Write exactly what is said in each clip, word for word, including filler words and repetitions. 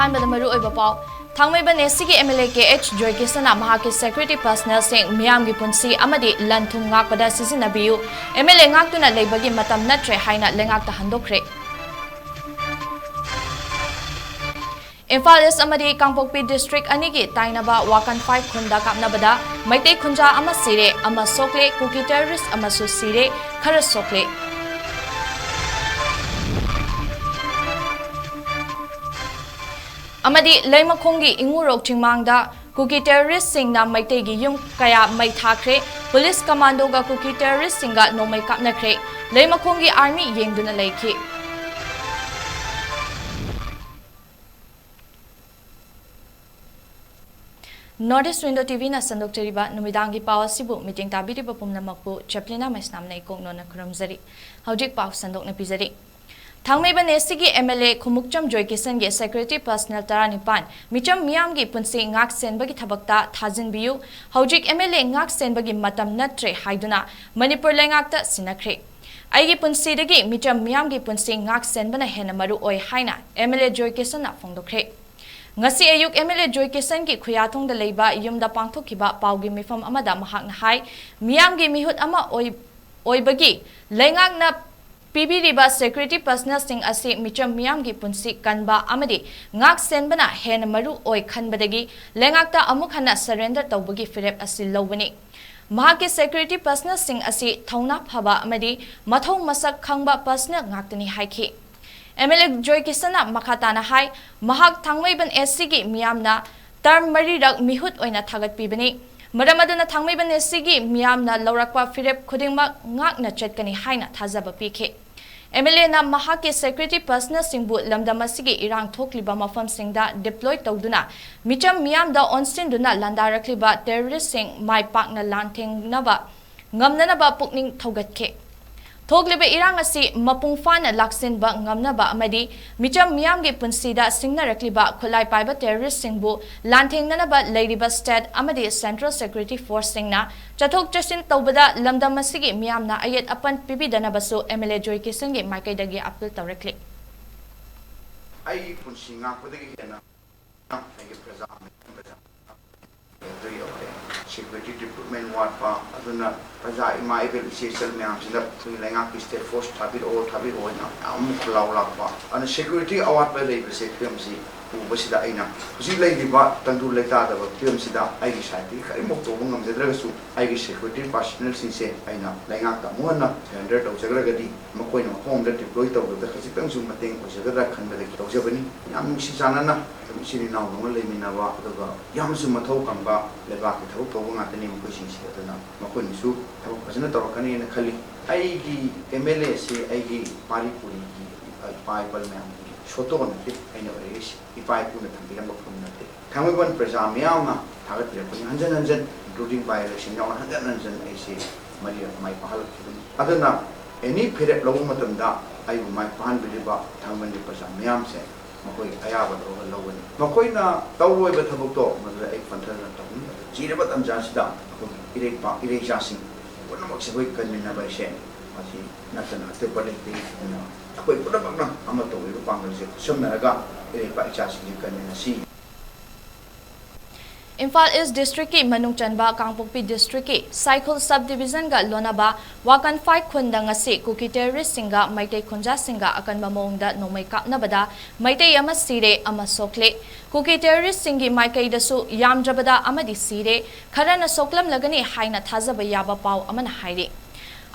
ꯑꯍꯥꯟꯕꯗ ꯃꯔꯨꯑꯣꯏꯕ ꯄꯥꯎ꯫ ꯊꯥꯡꯃꯩꯕꯟ ꯑꯦꯁ ꯁꯤꯒꯤ M L A K H ꯖꯣꯏꯀꯤꯁꯟꯅ ꯃꯍꯥꯛꯀꯤ ꯁꯦꯀ꯭ꯌꯨꯔꯤꯇꯤ ꯄꯔꯁꯅꯦꯜꯁꯤꯡ ꯃꯤꯌꯥꯝꯒꯤ ꯄꯨꯟꯁꯤ ꯑꯃꯗꯤ ꯂꯟ ꯊꯨꯝ ꯉꯥꯛꯄꯗ ꯁꯤꯖꯤꯟꯅꯕꯤꯌꯨ, ꯑꯦꯝ ꯑꯦꯜ ꯑꯦ ꯉꯥꯛꯇꯨꯅ ꯂꯩꯕꯒꯤ ꯃꯇꯝ ꯅꯠꯇ꯭ꯔꯦ ꯍꯥꯏꯅ ꯂꯩꯉꯥꯛꯇ ꯍꯟꯗꯣꯛꯈ꯭ꯔꯦ꯫ ꯏꯝꯐꯥꯜ ꯏꯁ ꯑꯃꯗꯤ ꯀꯥꯡꯄꯣꯛꯄꯤ ꯗꯤꯁꯇ꯭ꯔꯤꯛ ꯑꯅꯤꯒꯤ ꯇꯥꯏꯅꯕ ꯋꯥꯀꯟ ꯐꯥꯏꯚ ꯈꯨꯟꯗ ꯀꯥꯞꯅꯕꯗ ꯃꯩꯇꯩ ꯈꯨꯟꯖꯥ ꯑꯃ ꯁꯤꯔꯦ, ꯑꯃ ꯁꯣꯛꯂꯦ, ꯀꯨꯀꯤ ꯇꯦꯔꯣꯔꯤꯁ ꯑꯃꯁꯨ ꯁꯤꯔꯦ, ꯈꯔ ꯁꯣꯛꯂꯦ꯫ ꯑꯃꯗꯤ ꯂꯩꯃꯈꯣꯡꯒꯤ ꯏꯉꯨꯔꯣꯛ ꯆꯤꯡꯃꯥꯡꯗ ꯀꯨꯀꯤ ꯇꯦꯔꯣꯔꯤꯁꯁꯤꯡꯅ ꯃꯩꯇꯩꯒꯤ ꯌꯨꯝ ꯀꯌꯥ ꯃꯩ ꯊꯥꯈ꯭ꯔꯦ꯫ ꯄꯨꯂꯤꯁ ꯀꯃꯥꯟꯗꯣꯒ ꯀꯨꯀꯤ ꯇꯦꯔꯣꯔꯤꯁꯁꯤꯡꯒ ꯅꯣꯡꯃꯩ ꯀꯥꯞꯅꯈ꯭ꯔꯦ꯫ ꯂꯩꯃꯈꯣꯡꯒꯤ ꯑꯥꯔꯃꯤ ꯌꯦꯡꯗꯨꯅ ꯂꯩꯈꯤ꯫ North East Window ꯇꯤ ꯚꯤꯅ ꯁꯟꯗꯣꯛꯆꯔꯤꯕ ꯅꯨꯃꯤꯗꯥꯡꯒꯤ ꯄꯥꯎ ꯑꯁꯤꯕꯨ ꯃꯤꯠꯌꯦꯡ ꯇꯥꯕꯤꯔꯤꯕ ꯄꯨꯝꯅꯃꯛꯄꯨ ꯆꯦꯄ꯭ꯂꯤꯅꯥ ꯃꯩꯁꯅꯥꯝꯅ ꯏꯀꯣꯛꯅꯣꯅ ꯈꯨꯔꯨꯝꯖꯔꯤ꯫ ꯍꯧꯖꯤꯛ ꯄꯥꯎ ꯁꯟꯗꯣꯛꯅ ꯄꯤꯖꯔꯤ꯫ ꯊꯥꯡꯃꯩꯕꯟ ꯑꯦꯁ ꯁꯤꯒꯤ ꯑꯦꯝ ꯑꯦꯜ ꯑꯦ ꯈꯨꯃꯨꯛꯆꯝ ꯖꯣꯏꯀꯤꯁꯟꯒꯤ ꯁꯦꯀ꯭ꯌꯨꯔꯤꯇꯤ ꯄꯔꯁꯅꯦꯜ ꯇꯔꯥꯅꯤꯄꯥꯟ ꯃꯤꯆꯝ ꯃꯤꯌꯥꯝꯒꯤ ꯄꯨꯟꯁꯤ ꯉꯥꯛ ꯁꯦꯟꯕꯒꯤ ꯊꯕꯛꯇ ꯊꯥꯖꯤꯟꯕꯤꯌꯨ, ꯍꯧꯖꯤꯛ ꯑꯦꯝ ꯑꯦꯜ ꯑꯦ ꯉꯥꯛ ꯁꯦꯟꯕꯒꯤ ꯃꯇꯝ ꯅꯠꯇ꯭ꯔꯦ ꯍꯥꯏꯗꯨꯅ ꯃꯅꯤꯄꯨꯔ ꯂꯩꯉꯥꯛꯇ ꯁꯤꯟꯅꯈ꯭ꯔꯦ꯫ ꯑꯩꯒꯤ ꯄꯨꯟꯁꯤꯗꯒꯤ ꯃꯤꯆꯝ ꯃꯤꯌꯥꯝꯒꯤ ꯄꯨꯟꯁꯤ ꯉꯥꯛ ꯁꯦꯟꯕꯅ ꯍꯦꯟꯅ ꯃꯔꯨ ꯑꯣꯏ ꯍꯥꯏꯅ ꯑꯦꯝ ꯑꯦꯜ ꯑꯦ ꯖꯣꯏꯀꯤꯁꯟꯅ ꯐꯣꯡꯗꯣꯛꯈ꯭ꯔꯦ꯫ ꯉꯁꯤ ꯑꯌꯨꯛ ꯑꯦꯝ ꯑꯦꯜ ꯑꯦ ꯖꯣꯏꯀꯤꯁꯟꯒꯤ ꯈꯨꯌꯥꯊꯣꯡꯗ ꯂꯩꯕ ꯌꯨꯝꯗ ꯄꯥꯡꯊꯣꯛꯈꯤꯕ ꯄꯥꯎꯒꯤ ꯃꯤꯐꯝ ꯑꯃꯗ ꯃꯍꯥꯛꯅ ꯍꯥꯏ, ꯃꯤꯌꯥꯝꯒꯤ ꯃꯤꯍꯨꯠ ꯑꯃ ꯑꯣꯏ-, ꯑꯣꯏꯕꯒꯤ ꯂꯩꯉꯥꯛꯅ ꯄꯤꯕꯤꯔꯤꯕ ꯁꯦꯀ꯭ꯌꯨꯔꯤꯇꯤ ꯄꯔꯁꯅꯦꯜꯁꯤꯡ ꯑꯁꯤ ꯃꯤꯆꯝ ꯃꯤꯌꯥꯝꯒꯤ ꯄꯨꯟꯁꯤ ꯀꯟꯕ ꯑꯃꯗꯤ ꯉꯥꯛ ꯁꯦꯟꯕꯅ ꯍꯦꯟꯅ ꯃꯔꯨ ꯑꯣꯏ ꯈꯟꯕꯗꯒꯤ ꯂꯩꯉꯥꯛꯇ ꯑꯃꯨꯛ ꯍꯟꯅ ꯁꯔꯦꯟꯗꯔ ꯇꯧꯕꯒꯤ ꯐꯤꯔꯦꯞ ꯑꯁꯤ ꯂꯧꯕꯅꯤ꯫ ꯃꯍꯥꯛꯀꯤ ꯁꯦꯀ꯭ꯌꯨꯔꯤꯇꯤ ꯄꯔꯁꯅꯦꯜꯁꯤꯡ ꯑꯁꯤ ꯊꯧꯅꯥ ꯐꯕ ꯑꯃꯗꯤ ꯃꯊꯧ ꯃꯁꯛ ꯈꯪꯕ ꯄꯔꯁꯅꯦꯜ ꯉꯥꯛꯇꯅꯤ ꯍꯥꯏꯈꯤ꯫ ꯑꯦꯝ ꯑꯦꯜ ꯑꯦ ꯖꯣꯏ ꯀꯤꯁꯟꯅ ꯃꯈꯥ ꯇꯥꯅ ꯍꯥꯏ, ꯃꯍꯥꯛ ꯊꯥꯡꯃꯩꯕꯟ ꯑꯦꯁ ꯁꯤꯒꯤ ꯃꯤꯌꯥꯝꯅ ꯇꯔꯝ ꯃꯔꯤꯔꯛ ꯃꯤꯍꯨꯠ ꯑꯣꯏꯅ ꯊꯥꯒꯠꯄꯤꯕꯅꯤ꯫ ꯃꯔꯝ ꯑꯗꯨꯅ ꯊꯥꯡꯃꯩꯕꯟ ꯑꯦꯁ ꯁꯤꯒꯤ ꯃꯤꯌꯥꯝꯅ ꯂꯧꯔꯛꯄ ꯐꯤꯔꯦꯞ ꯈꯨꯗꯤꯡꯃꯛ ꯉꯥꯛꯅ ꯆꯠꯀꯅꯤ ꯍꯥꯏꯅ ꯊꯥꯖꯕ ꯄꯤꯈꯤ꯫ ꯑꯦꯝ ꯑꯦꯜ ꯑꯦꯅ ꯃꯍꯥꯛꯀꯤ ꯁꯦꯀ꯭ꯌꯨꯔꯤꯇꯤ ꯄꯔꯁꯅꯦꯜꯁꯤꯡꯕꯨ ꯂꯝꯗꯝ ꯑꯁꯤꯒꯤ ꯏꯔꯥꯡ ꯊꯣꯛꯂꯤꯕ ꯃꯐꯝꯁꯤꯡꯗ ꯗꯤꯄ꯭ꯂꯣꯏ ꯇꯧꯗꯨꯅ ꯃꯤꯆꯝ ꯃꯤꯌꯥꯝꯗ ꯑꯣꯟꯁꯤꯟꯗꯨꯅ ꯂꯥꯟꯗꯥꯔꯛꯂꯤꯕ ꯇꯦꯔꯣꯔꯤꯁꯁꯤꯡ ꯃꯥꯏ ꯄꯥꯛꯅ ꯂꯥꯟꯊꯦꯡꯅꯕ ꯉꯝꯅꯅꯕ ꯄꯨꯛꯅꯤꯡ ꯊꯧꯒꯠꯈꯤ꯫ ꯊꯣꯛꯂꯤꯕ ꯏꯔꯥꯡ ꯑꯁꯤ ꯃꯄꯨꯡ ꯐꯥꯅ ꯂꯥꯛꯁꯤꯟꯕ ꯉꯝꯅꯕ ꯑꯃꯗꯤ ꯃꯤꯆꯝ ꯃꯤꯌꯥꯝꯒꯤ ꯄꯨꯟꯁꯤꯗ ꯁꯤꯡꯅꯔꯛꯂꯤꯕ ꯈꯨꯠꯂꯥꯏ ꯄꯥꯏꯕ ꯇꯦꯔꯣꯔꯤꯁꯁꯤꯡꯕꯨ ꯂꯥꯟꯊꯦꯡꯅꯅꯕ ꯂꯩꯔꯤꯕ ꯁ꯭ꯇꯦꯠ ꯑꯃꯗꯤ ꯁꯦꯟꯇ꯭ꯔꯦꯜ ꯁꯦꯀ꯭ꯌꯨꯔꯤꯇꯤ ꯐꯣꯔꯁꯁꯤꯡꯅ ꯆꯠꯊꯣꯛ ꯆꯠꯁꯤꯟ ꯇꯧꯕꯗ ꯂꯝꯗꯝ ꯑꯁꯤꯒꯤ ꯃꯤꯌꯥꯝꯅ ꯑꯌꯦꯠ ꯑꯄꯟ ꯄꯤꯕꯤꯗꯅꯕꯁꯨ ꯑꯦꯝ ꯑꯦꯜ ꯑꯦ ꯖꯣꯏ ꯀꯤꯁꯟꯒꯤ ꯃꯥꯏꯀꯩꯗꯒꯤ ꯑꯄꯤꯜ ꯇꯧꯔꯛꯂꯤ꯫ ꯑꯩꯒꯤ ꯄꯨꯟꯁꯤ ꯉꯥꯛꯄꯗꯒꯤ ꯍꯦꯟꯅ ꯑꯩꯒꯤ ꯄ꯭ꯔꯖꯥ ꯃꯌꯥꯝ, ꯄ꯭ꯔꯖꯥ ꯑꯗꯨ ꯌꯧꯔꯦ꯫ ꯁꯦꯀ꯭ꯌꯨꯔꯤꯇꯤ ꯗꯤꯄꯥꯔꯠꯃꯦꯟ ꯋꯥꯠꯄ ꯑꯗꯨꯅ ꯄ꯭ꯔꯖꯥ ꯏꯃꯥ ꯏꯕꯦꯜ ꯏꯆꯦ ꯏꯆꯜ ꯃꯌꯥꯝꯁꯤꯗ ꯑꯩꯈꯣꯏꯒꯤ ꯂꯩꯉꯥꯛꯀꯤ ꯁ꯭ꯇꯦꯠ ꯐꯣꯔꯁ ꯊꯥꯕꯤꯔꯛꯑꯣ, ꯊꯥꯕꯤꯔꯛꯑꯣ ꯍꯥꯏꯅ ꯃꯌꯥꯝ ꯑꯃ ꯈꯨꯜꯂꯥꯎ ꯂꯥꯛꯄ꯫ ꯑꯗꯨꯅ ꯁꯦꯀ꯭ꯌꯨꯔꯤꯇꯤ ꯑꯋꯥꯠꯄ ꯂꯩꯕꯁꯦ, ꯐꯤꯕꯝꯁꯤ ꯎꯕꯁꯤꯗ ꯑꯩꯅ ꯍꯧꯖꯤꯛ ꯂꯩꯔꯤꯕ ꯇꯪꯗꯨ ꯂꯩꯇꯥꯗꯕ ꯐꯤꯕꯝꯁꯤꯗ ꯑꯩꯒꯤ ꯁꯥꯏꯠꯇꯒꯤ ꯀꯔꯤꯝꯐꯥꯎ ꯇꯧꯕ ꯉꯝꯖꯗ꯭ꯔꯒꯁꯨ ꯑꯩꯒꯤ ꯁꯦꯀ꯭ꯌꯨꯔꯤꯇꯤ ꯄꯥꯔꯁꯅꯦꯜꯁꯤꯡꯁꯦ ꯑꯩꯅ ꯂꯩꯉꯥꯛꯇ ꯑꯃꯨꯛ ꯍꯟꯅ ꯁꯔꯦꯟꯗꯔ ꯇꯧꯖꯈ꯭ꯔꯒꯗꯤ ꯃꯈꯣꯏꯅ ꯃꯐꯝ ꯑꯃꯗ ꯗꯤꯄ꯭ꯂꯣꯏ ꯇꯧꯕꯗ ꯈꯖꯤꯛꯇꯪꯁꯨ ꯃꯇꯦꯡ ꯑꯣꯏꯖꯒꯗ꯭ꯔꯥ ꯈꯟꯕꯗꯒꯤ ꯇꯧꯖꯕꯅꯤ꯫ ꯌꯥꯝ ꯅꯨꯡꯁꯤ ꯆꯥꯟꯅꯅ ꯑꯗꯨꯝ ꯏꯆꯤꯟ ꯏꯅꯥꯎꯗꯧꯅ ꯂꯩꯃꯤꯟꯅꯕ, ꯑꯗꯨꯒ ꯌꯥꯝꯅꯁꯨ ꯃꯊꯧ ꯀꯪꯕ ꯂꯩꯕꯥꯛꯀꯤ ꯊꯕꯛ ꯇꯧꯕ ꯉꯥꯛꯇꯅꯤ ꯃꯈꯣꯏꯁꯤꯡꯁꯦ꯫ ꯑꯗꯨꯅ ꯃꯈꯣꯏꯅꯁꯨ ꯊꯕꯛ ꯐꯖꯅ ꯇꯧꯔꯛꯀꯅꯤꯅ ꯈꯜꯂꯤ꯫ ꯑꯩꯒꯤ ꯑꯦꯝ ꯑꯦꯜ ꯑꯦꯁꯤ ꯑꯩꯒꯤ ꯄꯥꯔꯤ ꯄꯨꯔꯤꯒꯤ ꯏꯄꯥ ꯏꯄꯜ ꯃꯌꯥꯝꯒꯤ ꯁꯣꯇꯣ ꯅꯠꯇꯦ ꯑꯩꯅ ꯑꯣꯏꯔꯛꯏꯁꯤ, ꯏꯄꯥ ꯏꯄꯨꯅ ꯊꯝꯕꯤꯔꯝꯕ ꯐꯝ ꯅꯠꯇꯦ꯫ ꯊꯥꯡꯃꯩꯕꯟ ꯄ꯭ꯔꯖꯥ ꯃꯤꯌꯥꯝꯅ ꯊꯥꯒꯠꯄꯤꯔꯛꯄꯅꯤ꯫ ꯍꯟꯖꯟ ꯍꯟꯖꯟ, including by election ꯌꯥꯎꯅ ꯍꯟꯖꯟ ꯍꯟꯖꯟ ꯑꯩꯁꯦ ꯃꯔꯤꯔꯛ ꯃꯥꯏ ꯄꯥꯛꯍꯜꯂꯛꯈꯤꯕꯅꯤ꯫ ꯑꯗꯨꯅ ꯑꯦꯅꯤ ꯐꯤꯔꯦꯞ ꯂꯧꯕ ꯃꯇꯝꯗ ꯑꯩꯕꯨ ꯃꯥꯏ ꯄꯥꯛꯍꯟꯕꯤꯔꯤꯕ ꯊꯥꯡꯃꯩꯕꯟꯒꯤ ꯄ꯭ꯔꯖꯥ ꯃꯤꯌꯥꯝꯁꯦ ꯃꯈꯣꯏ ꯑꯌꯥꯕ ꯂꯧꯔꯒ ꯂꯧꯒꯅꯤ꯫ ꯃꯈꯣꯏꯅ ꯇꯧꯔꯣꯏꯕ ꯊꯕꯛꯇꯣ ꯃꯗꯨꯗ ꯑꯩ ꯄꯟꯊꯗꯅ ꯇꯧꯅꯤ꯫ ꯑꯗꯨ ꯆꯤꯔꯕ ꯇꯥꯟꯖꯥꯁꯤꯗ ꯑꯩꯈꯣꯏꯒꯤ ꯏꯔꯩꯄꯥꯛ ꯏꯔꯩꯆꯥꯁꯤꯡ ꯄꯨꯝꯅꯃꯛꯁꯦ ꯑꯩꯈꯣꯏ ꯀꯟꯃꯤꯟꯅꯕ ꯍꯥꯏꯁꯦ ꯃꯁꯤ ꯅꯠꯇꯅ ꯑꯇꯣꯞꯄ ꯂꯩꯇꯦ꯫ ꯑꯗꯨꯅ ꯑꯩꯈꯣꯏ ꯄꯨꯝꯅꯃꯛꯅ ꯑꯃ ꯇꯧꯔꯤꯕ ꯄꯥꯡꯒꯜꯁꯦ ꯈꯨꯠꯁꯝꯅꯔꯒ ꯏꯔꯩꯄꯥꯛ ꯏꯆꯥꯁꯤꯡꯁꯦ ꯀꯟꯃꯤꯟꯅꯁꯤ꯫ ꯏꯝꯐꯥꯜ ꯏꯁ ꯗꯤꯁꯇ꯭ꯔꯤꯛꯀꯤ ꯃꯅꯨꯡ ꯆꯟꯕ ꯀꯥꯡꯄꯣꯛꯄꯤ ꯗꯤꯁꯇ꯭ꯔꯤꯛꯀꯤ ꯁꯥꯏꯈꯨꯜ ꯁꯕ ꯗꯤꯕꯤꯖꯟꯒ ꯂꯣꯟꯅꯕ ꯋꯥꯀꯟꯐꯥꯏ ꯈꯨꯟꯗ ꯉꯁꯤ ꯀꯨꯀꯤ ꯇꯦꯔꯣꯔꯤꯁꯁꯤꯡꯒ ꯃꯩꯇꯩ ꯈꯨꯟꯖꯥꯁꯤꯡꯒ ꯑꯀꯟꯕ ꯃꯑꯣꯡꯗ ꯅꯣꯡꯃꯩ ꯀꯥꯞꯅꯕꯗ ꯃꯩꯇꯩ ꯑꯃ ꯁꯤꯔꯦ, ꯑꯃ ꯁꯣꯛꯂꯦ꯫ ꯀꯨꯀꯤ ꯇꯦꯔꯣꯔꯤꯁꯁꯤꯡꯒꯤ ꯃꯥꯏꯀꯩꯗꯁꯨ ꯌꯥꯝꯗ꯭ꯔꯕꯗ ꯑꯃꯗꯤ ꯁꯤꯔꯦ, ꯈꯔꯅ ꯁꯣꯛꯂꯝꯂꯒꯅꯤ ꯍꯥꯏꯅ ꯊꯥꯖꯕ ꯌꯥꯕ ꯄꯥꯎ ꯑꯃꯅ ꯍꯥꯏꯔꯤ꯫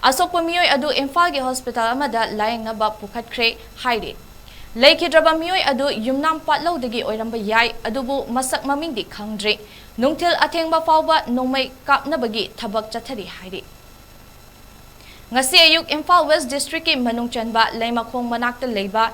ꯑꯁꯣꯛꯄ ꯃꯤꯑꯣꯏ ꯑꯗꯨ ꯏꯝꯐꯥꯜꯒꯤ ꯍꯣꯁꯄꯤꯇꯥꯜ ꯑꯃꯗ ꯂꯥꯌꯦꯡꯅꯕ ꯄꯨꯈꯠꯈ꯭ꯔꯦ ꯍꯥꯏꯔꯤ꯫ ꯂꯩꯈꯤꯗ꯭ꯔꯕ ꯃꯤꯑꯣꯏ ꯑꯗꯨ ꯌꯨꯝꯅꯥꯝ ꯄꯥꯠꯂꯧꯗꯒꯤ ꯑꯣꯏꯔꯝꯕ ꯌꯥꯏ, ꯑꯗꯨꯕꯨ ꯃꯁꯛ ꯃꯃꯤꯡꯗꯤ ꯈꯪꯗ꯭ꯔꯤ꯫ ꯅꯨꯡꯊꯤꯜ ꯑꯊꯦꯡꯕ ꯐꯥꯎꯕ ꯅꯣꯡꯃꯩ ꯀꯥꯞꯅꯕꯒꯤ ꯊꯕꯛ ꯆꯠꯊꯔꯤ ꯍꯥꯏꯔꯤ꯫ ꯉꯁꯤ ꯑꯌꯨꯛ ꯏꯝꯐꯥꯜ ꯋꯦꯁ ꯗꯤꯁꯇ꯭ꯔꯤꯛꯀꯤ ꯃꯅꯨꯡ ꯆꯟꯕ ꯂꯩꯃꯈꯣꯡ ꯃꯅꯥꯛꯇ ꯂꯩꯕ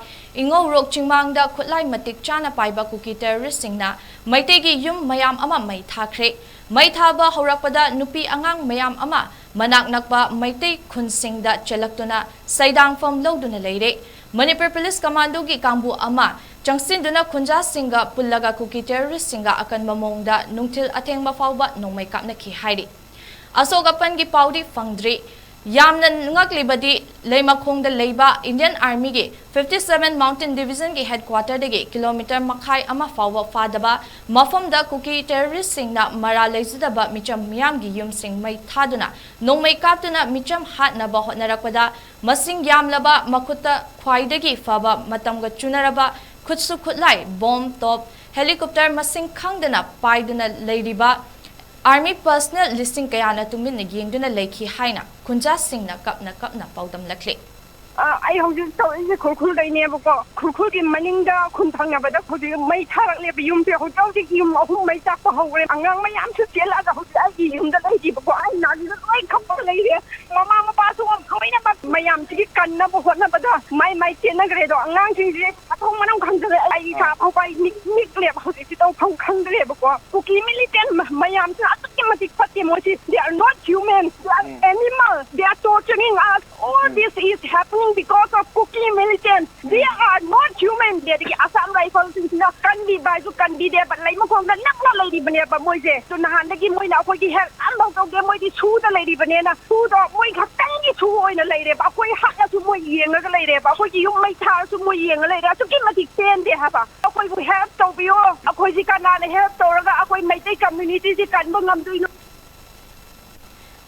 ꯏꯉꯧꯔꯣꯛ ꯆꯤꯡꯃꯥꯡꯗ ꯈꯨꯠꯂꯥꯏ ꯃꯇꯤꯛ ꯆꯥꯅ ꯄꯥꯏꯕ ꯀꯨꯀꯤ ꯇꯦꯔꯣꯔꯤꯁꯁꯤꯡꯅ ꯃꯩꯇꯩꯒꯤ ꯌꯨꯝ ꯃꯌꯥꯝ ꯑꯃ ꯃꯩ ꯊꯥꯈ꯭ꯔꯦ꯫ ꯃꯩ ꯊꯥꯕ ꯍꯧꯔꯛꯄꯗ ꯅꯨꯄꯤ ꯑꯉꯥꯡ ꯃꯌꯥꯝ ꯑꯃ ꯃꯅꯥꯛ ꯅꯛꯄ ꯃꯩꯇꯩ ꯈꯨꯟꯁꯤꯡꯗ ꯆꯦꯜꯂꯛꯇꯨꯅ ꯁꯩꯗꯥꯡꯐꯝ ꯂꯧꯗꯨꯅ ꯂꯩꯔꯦ꯫ ꯃꯅꯤꯄꯨꯔ ꯄꯨꯂꯤꯁ ꯀꯃꯥꯟꯗꯣꯒꯤ ꯀꯥꯡꯕꯨ ꯑꯃ ꯆꯪꯁꯤꯟꯗꯨꯅ ꯈꯨꯟꯖꯥꯁꯤꯡꯒ ꯄꯨꯜꯂꯒ ꯀꯨꯀꯤ ꯇꯦꯔꯣꯔꯤꯁꯁꯤꯡꯒ ꯑꯀꯟꯕ ꯃꯑꯣꯡꯗ ꯅꯨꯡꯊꯤꯜ ꯑꯊꯦꯡꯕ ꯐꯥꯎꯕ ꯅꯣꯡꯃꯩ ꯀꯥꯞꯅꯈꯤ ꯍꯥꯏꯔꯤ꯫ ꯑꯁꯣꯛ ꯑꯄꯟꯒꯤ ꯄꯥꯎꯗꯤ ꯐꯪꯗ꯭ꯔꯤ꯫ ꯌꯥꯝꯅ ꯉꯛꯂꯤꯕꯗꯤ, ꯂꯩꯃꯈꯣꯡꯗ ꯂꯩꯕ Indian Armyꯒꯤ fifty seven Mountain Divisionꯒꯤ headquarterꯗꯒꯤ kilometre ꯃꯈꯥꯏ ꯑꯃ ꯐꯥꯎꯕ ꯐꯥꯗꯕ ꯃꯐꯝꯗ ꯀꯨꯀꯤ terroristꯁꯤꯡꯅ ꯃꯔꯥꯜ ꯂꯩꯖꯗꯕ ꯃꯤꯆꯝ ꯃꯤꯌꯥꯝꯒꯤ ꯌꯨꯝꯁꯤꯡ ꯃꯩ ꯊꯥꯗꯨꯅ ꯅꯣꯡꯃꯩ ꯀꯥꯞꯇꯨꯅ ꯃꯤꯆꯝ ꯍꯥꯠꯅꯕ ꯍꯣꯠꯅꯔꯛꯄꯗ, ꯃꯁꯤꯡ ꯌꯥꯝꯂꯕ, ꯃꯈꯨꯠꯇ ꯈ꯭ꯋꯥꯏꯗꯒꯤ ꯐꯕ ꯃꯇꯝꯒ ꯆꯨꯅꯔꯕ ꯈꯨꯠꯁꯨ ꯈꯨꯠꯂꯥꯏ, bomb, top, helicopter ꯃꯁꯤꯡ ꯈꯪꯗꯅ ꯄꯥꯏꯗꯨꯅ ꯂꯩꯔꯤꯕ Army personnel ꯂꯤꯁꯤꯡ ꯀꯌꯥꯅ ꯇꯨꯃꯤꯟꯅ ꯌꯦꯡꯗꯨꯅ ꯂꯩꯈꯤ ꯍꯥꯏꯅ ꯈꯨꯟꯖꯥꯁꯤꯡꯅ ꯀꯞꯅ ꯀꯞꯅ ꯄꯥꯎꯗꯝꯂꯛꯂꯤ꯫ ꯑ, ꯑꯩ ꯍꯧꯖꯤꯛ ꯇꯧꯔꯤꯁꯦ ꯈꯨꯔꯈꯨꯜꯗꯩꯅꯦꯕꯀꯣ꯫ ꯈꯨꯔꯈꯨꯜꯒꯤ ꯃꯅꯤꯡꯗ ꯈꯨꯟ ꯊꯪꯅꯕꯗ ꯍꯧꯖꯤꯛ ꯃꯩ ꯊꯥꯔꯛꯂꯦꯕ ꯌꯨꯝꯁꯦ꯫ ꯍꯧꯖꯤꯛ ꯍꯧꯖꯤꯛ ꯌꯨꯝ ꯑꯍꯨꯝ ꯃꯩ ꯆꯥꯛꯄ ꯍꯧꯔꯦ꯫ ꯑꯉꯥꯡ ꯃꯌꯥꯝꯁꯨ ꯆꯦꯜꯂꯛꯑꯒ ꯍꯧꯖꯤꯛ ꯑꯩꯒꯤ ꯌꯨꯝꯗ ꯂꯩꯔꯤꯕꯀꯣ꯫ ꯑꯩ ꯅꯥꯁꯤꯗ ꯂꯣꯏ ꯈꯞꯄꯒ ꯂꯩꯔꯦ꯫ ꯃꯃꯥ ꯃꯄꯥꯁꯨ ꯂꯣꯏꯅꯃꯛ ꯃꯌꯥꯝꯁꯤꯒꯤ ꯀꯟꯅꯕ ꯍꯣꯠꯅꯕꯗ ꯃꯥꯏ ꯃꯥꯏ ꯆꯦꯟꯅꯈ꯭ꯔꯦ꯫ ꯑꯗꯣ ꯑꯉꯥꯡꯁꯤꯡꯁꯦ ꯃꯊꯣꯡ ꯃꯔꯝ ꯈꯪꯗ꯭ꯔꯦ꯫ ꯑꯩ ꯏꯁꯥ ꯐꯥꯎꯕ ꯑꯩ ꯅꯤꯛ-, ꯅꯤꯛꯂꯦꯕ ꯍꯧꯖꯤꯛꯁꯤ ꯇꯧꯐꯝ ꯈꯪꯗ꯭ꯔꯦꯕꯀꯣ꯫ ꯀꯨꯀꯤ militant ꯃ-, ꯃꯌꯥꯝꯁꯤꯅ ꯑꯗꯨꯛꯀꯤ ꯃꯇꯤꯛ ꯐꯠꯇꯦ ꯃꯣꯏꯁꯤ꯫ They are not human. They are animal. They are torturing us. All this is happening because of Kuki militants. They are not human. ꯑꯗꯒꯤ Assam Riflesꯁꯤꯡꯁꯤꯅ ꯀꯟꯕꯤꯕ ꯍꯥꯏꯁꯨ ꯀꯟꯕꯤꯗꯦꯕ, ꯂꯩꯃꯈꯣꯡꯗ ꯅꯛꯅ ꯂꯩꯔꯤꯕꯅꯦꯕ ꯃꯣꯏꯁꯦ꯫ ꯑꯗꯨ ꯅꯍꯥꯟꯗꯒꯤ ꯃꯣꯏꯅ ꯑꯩꯈꯣꯏꯒꯤ help ꯑꯝꯐꯥꯎ ꯇꯧꯗꯦ꯫ ꯃꯣꯏꯗꯤ ꯁꯨꯗ ꯂꯩꯔꯤꯕꯅꯦꯅ, ꯁꯨꯗꯣ ꯃꯣꯏ ꯈꯛꯇꯪꯒꯤ ꯁꯨ ꯑꯣꯏꯅ ꯂꯩꯔꯦꯕ꯫ ꯑꯩꯈꯣꯏ ꯍꯥꯠꯂꯁꯨ ꯃꯣꯏ ꯌꯦꯡꯉꯒ ꯂꯩꯔꯦꯕ, ꯑꯩꯈꯣꯏꯒꯤ ꯌꯨꯝ ꯃꯩ ꯊꯥꯔꯁꯨ ꯃꯣꯏ ꯌꯦꯡꯉ ꯂꯩꯔꯦ꯫ ꯑꯁꯨꯛꯀꯤ ꯃꯇꯤꯛ ꯄꯦꯟꯗꯦ ꯍꯥꯏꯕ꯫ ꯑꯩꯈꯣꯏꯕꯨ help ꯇꯧꯕꯤꯌꯣ꯫ ꯑꯩꯈꯣꯏꯁꯤ ꯀꯅꯥꯅ help ꯇꯧꯔꯒ ꯑꯩꯈꯣꯏ ꯃꯩꯇꯩ communityꯁꯤ ꯀꯟꯕ ꯉꯝꯗꯣꯏꯅꯣ?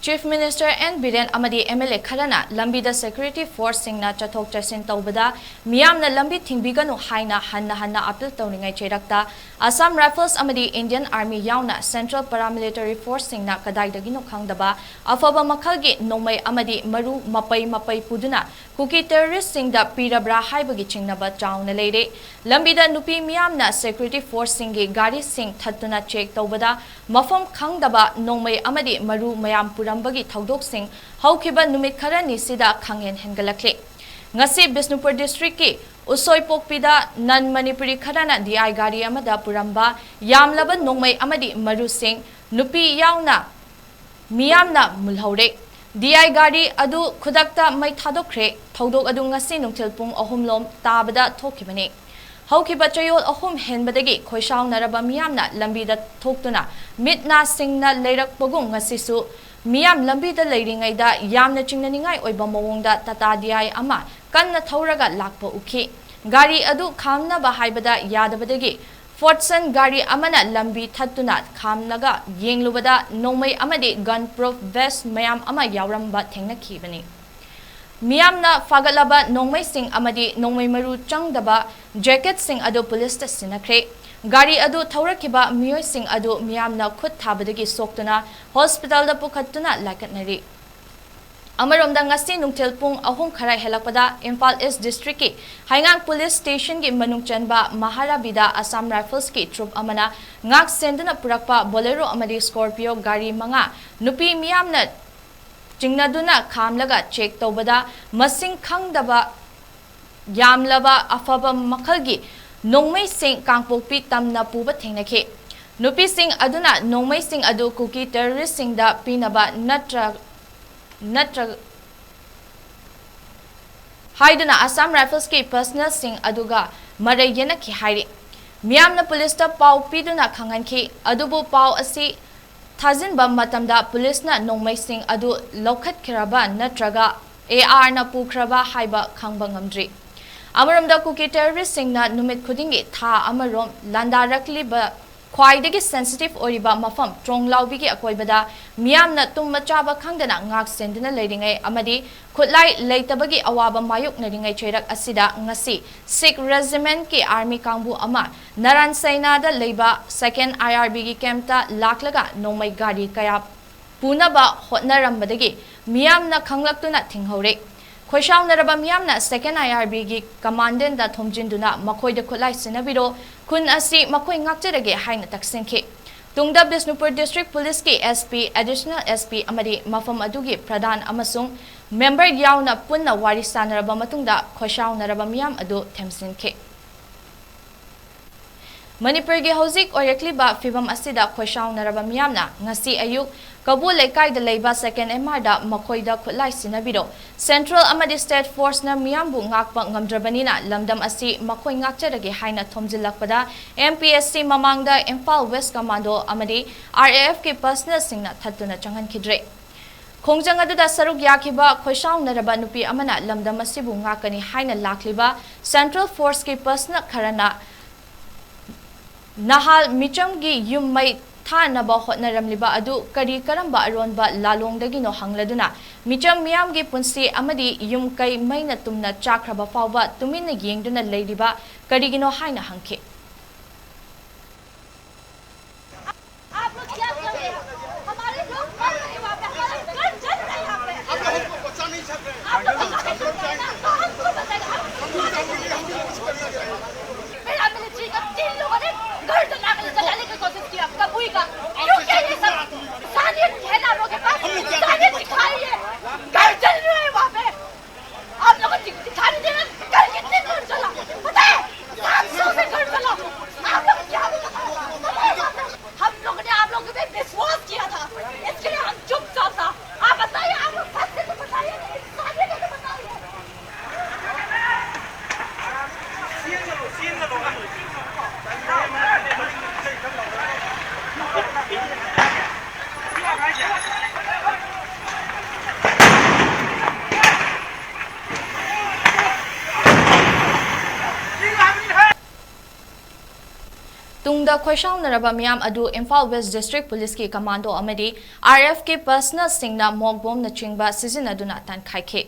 Chief Minister N ꯕꯤꯔꯦꯟ ꯑꯃꯗꯤ MLA ꯈꯔꯅ ꯂꯝꯕꯤꯗ security forceꯁꯤꯡꯅ ꯆꯠꯊꯣꯛ ꯆꯠꯁꯤꯟ ꯇꯧꯕꯗ ꯃꯤꯌꯥꯝꯅ ꯂꯝꯕꯤ ꯊꯤꯡꯕꯤꯒꯅꯨ ꯍꯥꯏꯅ ꯍꯟꯅ ꯍꯟꯅ appeal ꯇꯧꯔꯤꯉꯩ ꯆꯩꯔꯛꯇ, Assam Rifles ꯑꯃꯗꯤ Indian Army ꯌꯥꯎꯅ Central Paramilitary Forceꯁꯤꯡꯅ ꯀꯗꯥꯏꯗꯒꯤꯅꯣ ꯈꯪꯗꯕ ꯑꯐꯕ ꯃꯈꯜꯒꯤ ꯅꯣꯡꯃꯩ ꯑꯃꯗꯤ ꯃꯔꯨ ꯃꯄꯩ ꯃꯄꯩ ꯄꯨꯗꯨꯅ ꯀꯨꯀꯤ terroristꯁꯤꯡꯗ ꯄꯤꯔꯕ꯭ꯔꯥ ꯍꯥꯏꯕꯒꯤ ꯆꯤꯡꯅꯕ ꯆꯥꯎꯅ ꯂꯩꯔꯦ꯫ ꯂꯝꯕꯤꯗ ꯅꯨꯄꯤ ꯃꯤꯌꯥꯝꯅ security forceꯁꯤꯡꯒꯤ ꯒꯥꯔꯤꯁꯤꯡ ꯊꯠꯇꯨꯅ check ꯇꯧꯕꯗ ꯃꯐꯝ ꯈꯪꯗꯕ ꯅꯣꯡꯃꯩ ꯑꯃꯗꯤ ꯃꯔꯨ ꯃꯌꯥꯝ ꯄꯨꯔꯝꯕꯒꯤ ꯊꯧꯗꯣꯛꯁꯤꯡ ꯍꯧꯈꯤꯕ ꯅꯨꯃꯤꯠ ꯈꯔꯅꯤꯁꯤꯗ ꯈꯪꯍꯦꯟ ꯍꯦꯟꯒꯠꯂꯛꯂꯤ꯫ ꯉꯁꯤ ꯕꯤꯁꯅꯨꯄꯨꯔ districtꯀꯤ ꯎꯁꯣꯏꯄꯣꯛꯄꯤꯗ non Manipuri ꯈꯔꯅ DI ꯒꯥꯔꯤ ꯑꯃꯗ ꯄꯨꯔꯝꯕ ꯌꯥꯝꯂꯕ ꯅꯣꯡꯃꯩ ꯑꯃꯗꯤ ꯃꯔꯨꯁꯤꯡ ꯅꯨꯄꯤ ꯌꯥꯎꯅ ꯃꯤꯌꯥꯝꯅ ꯃꯨꯜꯍꯧꯔꯦ꯫ DI ꯒꯥꯔꯤ ꯑꯗꯨ ꯈꯨꯗꯛꯇ ꯃꯩ ꯊꯥꯗꯣꯛꯈ꯭ꯔꯦ꯫ ꯊꯧꯗꯣꯛ ꯑꯗꯨ ꯉꯁꯤ ꯅꯨꯡꯊꯤꯜ ꯄꯨꯡ ꯑꯍꯨꯝ ꯂꯣꯝ ꯇꯥꯕꯗ ꯊꯣꯛꯈꯤꯕꯅꯤ꯫ ꯍꯧꯈꯤꯕ ꯆꯌꯣꯜ ꯑꯍꯨꯝ ꯍꯦꯟꯕꯗꯒꯤ ꯈꯣꯏꯁꯥꯎꯅꯔꯕ ꯃꯤꯌꯥꯝꯅ ꯂꯝꯕꯤꯗ ꯊꯣꯛꯇꯨꯅ ꯃꯤꯠ ꯅꯥ ꯁꯤꯡꯅ ꯂꯩꯔꯛꯄꯒꯨꯝ ꯉꯁꯤꯁꯨ ꯃꯤꯌꯥꯝ ꯂꯝꯕꯤꯗ ꯂꯩꯔꯤꯉꯩꯗ ꯌꯥꯝꯅ ꯆꯤꯡꯅꯅꯤꯡꯉꯥꯏ ꯑꯣꯏꯕ ꯃꯑꯣꯡꯗ ꯇꯥꯇꯥ ꯗꯤ ꯑꯥꯏ ꯑꯃ ꯀꯟꯅ ꯊꯧꯔꯒ ꯂꯥꯛꯄ ꯎꯈꯤ꯫ ꯒꯥꯔꯤ ꯑꯗꯨ ꯈꯥꯝꯅꯕ ꯍꯥꯏꯕꯗ ꯌꯥꯗꯕꯗꯒꯤ ꯐꯣꯔꯠꯁꯟ ꯒꯥꯔꯤ ꯑꯃꯅ ꯂꯝꯕꯤ ꯊꯠꯇꯨꯅ ꯈꯥꯝꯂꯒ ꯌꯦꯡꯂꯨꯕꯗ ꯅꯣꯡꯃꯩ ꯑꯃꯗꯤ ꯒꯟ ꯄ꯭ꯔꯨꯐ ꯚꯦꯁ ꯃꯌꯥꯝ ꯑꯃ ꯌꯥꯎꯔꯝꯕ ꯊꯦꯡꯅꯈꯤꯕꯅꯤ꯫ ꯃꯤꯌꯥꯝꯅ ꯐꯥꯒꯠꯂꯕ ꯅꯣꯡꯃꯩꯁꯤꯡ ꯑꯃꯗꯤ ꯅꯣꯡꯃꯩ ꯃꯔꯨ ꯆꯪꯗꯕ ꯖꯦꯀꯦꯠꯁꯤꯡ ꯑꯗꯨ ꯄꯨꯂꯤꯁꯇ ꯁꯤꯟꯅꯈ꯭ꯔꯦ꯫ ꯒꯥꯔꯤ ꯑꯗꯨ ꯊꯧꯔꯛꯈꯤꯕ ꯃꯤꯑꯣꯏꯁꯤꯡ ꯑꯗꯨ ꯃꯤꯌꯥꯝꯅ ꯈꯨꯠ ꯊꯥꯕꯗꯒꯤ ꯁꯣꯛꯇꯨꯅ ꯍꯣꯁꯄꯤꯇꯥꯜꯗ ꯄꯨꯈꯠꯇꯨꯅ ꯂꯥꯏꯀꯠꯅꯔꯤ꯫ ꯑꯃꯔꯣꯝꯗ, ꯉꯁꯤ ꯅꯨꯡꯊꯤꯜ ꯄꯨꯡ ꯑꯍꯨꯝ ꯈꯔ ꯍꯦꯜꯂꯛꯄꯗ ꯏꯝꯐꯥꯜ ꯏꯁ ꯗꯤꯁꯇ꯭ꯔꯤꯛꯀꯤ ꯍꯩꯉꯥꯡ ꯄꯨꯂꯤꯁ ꯁ꯭ꯇꯦꯁꯟꯒꯤ ꯃꯅꯨꯡ ꯆꯟꯕ ꯃꯍꯥꯔꯥꯕꯤꯗ ꯑꯁꯥꯝ ꯔꯥꯏꯐꯜꯁꯀꯤ ꯇ꯭ꯔꯨꯞ ꯑꯃꯅ ꯉꯥꯛ ꯁꯦꯟꯗꯨꯅ ꯄꯨꯔꯛꯄ ꯕꯣꯂꯦꯔꯣ ꯑꯃꯗꯤ ꯁ꯭ꯀꯣꯔꯄꯤꯌꯣ ꯒꯥꯔꯤ ꯃꯉꯥ ꯅꯨꯄꯤ ꯃꯤꯌꯥꯝꯅ ꯆꯤꯡꯅꯗꯨꯅ ꯈꯥꯝꯂꯒ ꯆꯦꯛ ꯇꯧꯕꯗ ꯃꯁꯤꯡ ꯈꯪꯗꯕ ꯌꯥꯝꯂꯕ ꯑꯐꯕ ꯃꯈꯜꯒꯤ ꯅꯣꯡꯃꯩꯁꯤꯡ ꯀꯥꯡꯄꯣꯛꯄꯤ ꯇꯝꯅ ꯄꯨꯕ ꯊꯦꯡꯅꯈꯤ꯫ ꯅꯨꯄꯤꯁꯤꯡ ꯑꯗꯨꯅ ꯅꯣꯡꯃꯩꯁꯤꯡ ꯑꯗꯨ ꯀꯨꯀꯤ ꯇꯦꯔꯣꯔꯤꯁꯁꯤꯡꯗ ꯄꯤꯅꯕ ꯅꯠꯇ꯭ꯔ-, ꯅꯠꯇ꯭ꯔ-, ꯍꯥꯏꯗꯨꯅ ꯑꯁꯥꯝ ꯔꯥꯏꯐꯜꯁꯀꯤ ꯄꯔꯁꯅꯦꯜꯁꯤꯡ ꯑꯗꯨꯒ ꯃꯔꯩ ꯌꯦꯠꯅꯈꯤ ꯍꯥꯏꯔꯤ꯫ ꯃꯤꯌꯥꯝꯅ ꯄꯨꯂꯤꯁꯇ ꯄꯥꯎ ꯄꯤꯗꯨꯅ ꯈꯪꯍꯟꯈꯤ, ꯑꯗꯨꯕꯨ ꯄꯥꯎ ꯑꯁꯤ ꯊꯥꯖꯤꯟꯕ ꯃꯇꯝꯗ ꯄꯨꯂꯤꯁꯅ ꯅꯣꯡꯃꯩꯁꯤꯡ ꯑꯗꯨ ꯂꯧꯈꯠꯈ꯭ꯔꯕ ꯅꯠꯇ꯭ꯔꯒ ꯑꯦ ꯑꯥꯔꯅ ꯄꯨꯈ꯭ꯔꯕ ꯍꯥꯏꯕ ꯈꯪꯕ ꯉꯝꯗ꯭ꯔꯤ꯫ ꯑꯃꯔꯣꯝꯗ, ꯀꯨꯀꯤ ꯇꯦꯔꯣꯔꯤꯁꯁꯤꯡꯅ ꯅꯨꯃꯤꯠ ꯈꯨꯗꯤꯡꯒꯤ ꯊꯥ ꯑꯃꯔꯣꯝ ꯂꯥꯟꯗꯥꯔꯛꯂꯤꯕ ꯈ꯭ꯋꯥꯏꯗꯒꯤ ꯁꯦꯟꯁꯤꯇꯤꯚ ꯑꯣꯏꯔꯤꯕ ꯃꯐꯝ ꯇ꯭ꯔꯣꯡꯂꯥꯎꯕꯤꯒꯤ ꯑꯀꯣꯏꯕꯗ ꯃꯤꯌꯥꯝꯅ ꯇꯨꯝꯕ ꯆꯥꯕ ꯈꯪꯗꯅ ꯉꯥꯛ ꯁꯦꯟꯗꯨꯅ ꯂꯩꯔꯤꯉꯩ ꯑꯃꯗꯤ ꯈꯨꯠꯂꯥꯏ ꯂꯩꯇꯕꯒꯤ ꯑꯋꯥꯕ ꯃꯥꯌꯣꯛꯅꯔꯤꯉꯩ ꯆꯩꯔꯛ ꯑꯁꯤꯗ ꯉꯁꯤ ꯁꯤꯈ ꯔꯦꯖꯤꯃꯦꯟꯠꯀꯤ ꯑꯥꯔꯃꯤ ꯀꯥꯡꯕꯨ ꯑꯃ ꯅꯔꯥꯟ ꯁꯩꯅꯥꯗ ꯂꯩꯕ ꯁꯦꯀꯦꯟ ꯑꯥꯏ ꯑꯥꯔ ꯕꯤꯒꯤ ꯀꯦꯝꯞꯇ ꯂꯥꯛꯂꯒ ꯅꯣꯡꯃꯩ ꯒꯥꯔꯤ ꯀꯌꯥ ꯄꯨꯅꯕ ꯍꯣꯠꯅꯔꯝꯕꯗꯒꯤ ꯃꯤꯌꯥꯝꯅ ꯈꯪꯂꯛꯇꯨꯅ ꯊꯤꯡꯍꯧꯔꯦ꯫ ꯈꯣꯏꯁꯥꯎꯅꯔꯕ ꯃꯤꯌꯥꯝꯅ ꯁꯦꯀꯦꯟ ꯑꯥꯏ ꯑꯥꯔ ꯕꯤꯒꯤ ꯀꯃꯥꯟꯗꯦꯟꯗ ꯊꯣꯝꯖꯤꯟꯗꯨꯅ ꯃꯈꯣꯏꯗ ꯈꯨꯠꯂꯥꯏ ꯁꯤꯟꯅꯕꯤꯔꯣ, ꯈꯨꯟ ꯑꯁꯤ ꯃꯈꯣꯏ ꯉꯥꯛꯆꯔꯒꯦ ꯍꯥꯏꯅ ꯇꯛꯁꯤꯟꯈꯤ꯫ ꯇꯨꯡꯗ ꯕꯤꯁꯅꯨꯄꯨꯔ ꯗꯤꯁꯇ꯭ꯔꯤꯛ ꯄꯨꯂꯤꯁꯀꯤ S P, additional S P ꯑꯃꯗꯤ ꯃꯐꯝ ꯑꯗꯨꯒꯤ ꯄ꯭ꯔꯙꯥꯟ ꯑꯃꯁꯨꯡ ꯃꯦꯝꯕꯔ ꯌꯥꯎꯅ ꯄꯨꯟꯅ ꯋꯥꯔꯤ ꯁꯥꯅꯔꯕ ꯃꯇꯨꯡꯗ ꯈꯣꯏꯁꯥꯎꯅꯔꯕ ꯃꯤꯌꯥꯝ ꯑꯗꯨ ꯊꯦꯝꯖꯤꯟꯈꯤ꯫ ꯃꯅꯤꯄꯨꯔꯒꯤ ꯍꯧꯖꯤꯛ ꯑꯣꯏꯔꯛꯂꯤꯕ ꯐꯤꯕꯝ ꯑꯁꯤꯗ ꯈꯣꯏꯁꯥꯎꯅꯔꯕ ꯃꯤꯌꯥꯝꯅ ꯉꯁꯤ ꯑꯌꯨꯛ ꯀꯧꯕꯨ ꯂꯩꯀꯥꯏꯗ ꯂꯩꯕ ꯁꯦꯀꯦꯟ ꯑꯦꯝ ꯑꯥꯔꯗ ꯃꯈꯣꯏꯗ ꯈꯨꯠꯂꯥꯏ ꯁꯤꯟꯅꯕꯤꯔꯣ, ꯁꯦꯟꯇ꯭ꯔꯦꯜ ꯑꯃꯗꯤ ꯁ꯭ꯇꯦꯠ ꯐꯣꯔꯁꯅ ꯃꯤꯌꯥꯝꯕꯨ ꯉꯥꯛꯄ ꯉꯝꯗ꯭ꯔꯕꯅꯤꯅ ꯂꯝꯗꯝ ꯑꯁꯤ ꯃꯈꯣꯏ ꯉꯥꯛꯆꯔꯒꯦ ꯍꯥꯏꯅ ꯊꯣꯝꯖꯤꯜꯂꯛꯄꯗ ꯑꯦꯝ ꯄꯤ ꯑꯦꯁ ꯁꯤ ꯃꯃꯥꯡꯗ ꯏꯝꯐꯥꯜ ꯋꯦꯁ ꯀꯃꯥꯟꯗꯣ ꯑꯃꯗꯤ ꯑꯥꯔ ꯑꯦ ꯑꯦꯐꯀꯤ ꯄꯔꯁꯅꯦꯜꯁꯤꯡꯅ ꯊꯠꯇꯨꯅ ꯆꯪꯍꯟꯈꯤꯗ꯭ꯔꯦ꯫ ꯈꯣꯡꯖꯪ ꯑꯗꯨꯗ ꯁꯔꯨꯛ ꯌꯥꯈꯤꯕ ꯈꯣꯏꯁꯥꯎꯅꯔꯕ ꯅꯨꯄꯤ ꯑꯃꯅ ꯂꯝꯗꯝ ꯑꯁꯤꯕꯨ ꯉꯥꯛꯀꯅꯤ ꯍꯥꯏꯅ ꯂꯥꯛꯂꯤꯕ Central Forceꯀꯤ personnel ꯈꯔꯅ ꯅꯍꯥꯜ ꯃꯤꯆꯝꯒꯤ ꯌꯨꯝ ꯃꯩ ꯊꯥꯅꯕ ꯍꯣꯠꯅꯔꯝꯂꯤꯕ ꯑꯗꯨ ꯀꯔꯤ ꯀꯔꯝꯕ ꯑꯔꯣꯟꯕ ꯂꯥꯂꯣꯡꯗꯒꯤꯅꯣ ꯍꯪꯂꯗꯨꯅ ꯃꯤꯆꯝ ꯃꯤꯌꯥꯝꯒꯤ ꯄꯨꯟꯁꯤ ꯑꯃꯗꯤ ꯌꯨꯝ ꯀꯩ ꯃꯩꯅ ꯇꯨꯝꯅ ꯆꯥꯛꯈ꯭ꯔꯕ ꯐꯥꯎꯕ ꯇꯨꯃꯤꯟꯅ ꯌꯦꯡꯗꯨꯅ ꯂꯩꯔꯤꯕ ꯀꯔꯤꯒꯤꯅꯣ ꯍꯥꯏꯅ ꯍꯪꯈꯤ꯫ आप लोग क्या कर रहे हैं? हमारे लोग मर रहे हैं वहाँ पे, हमारे घर जल रहे हैं यहाँ पे। हम लोगों को बचा नहीं सकते। आप लोग को बचा नहीं सकते, तो हमको बचाएगा। हम लोग मेरा मिलिट्री का तीन लोगों ने घर जलाने, जलाने की कोशिश किया, कबुई का। क्यों किया ये सब? इंसानियत है ना आप लोगों के पास? इंसानियत दिखाइए। घर जल रहे हैं वहाँ पे। आप लोगों को दिख-, दिखाई नहीं दे रहा? कल कितने घर जला? पता है? सात सौ से घर जला। आप लोग क्या, हम लोगों ने आप लोगों पे विश्वास किया था, इसके लिए हम चुपचाप था। आप बताइए, आप लोग फंस के तो बताइए, इंसानियत है तो बताइए। ꯇꯨꯡꯗ ꯈꯣꯏꯁꯥꯎꯅꯔꯕ ꯃꯤꯌꯥꯝ ꯑꯗꯨ ꯏꯝꯐꯥꯜ West District Policeꯀꯤ commando ꯑꯃꯗꯤ RFꯀꯤ personnelꯁꯤꯡꯅ ꯃꯣꯛ ꯕꯣꯝꯅꯆꯤꯡꯕ ꯁꯤꯖꯤꯟꯅꯗꯨꯅ ꯇꯥꯟꯈꯥꯏꯈꯤ꯫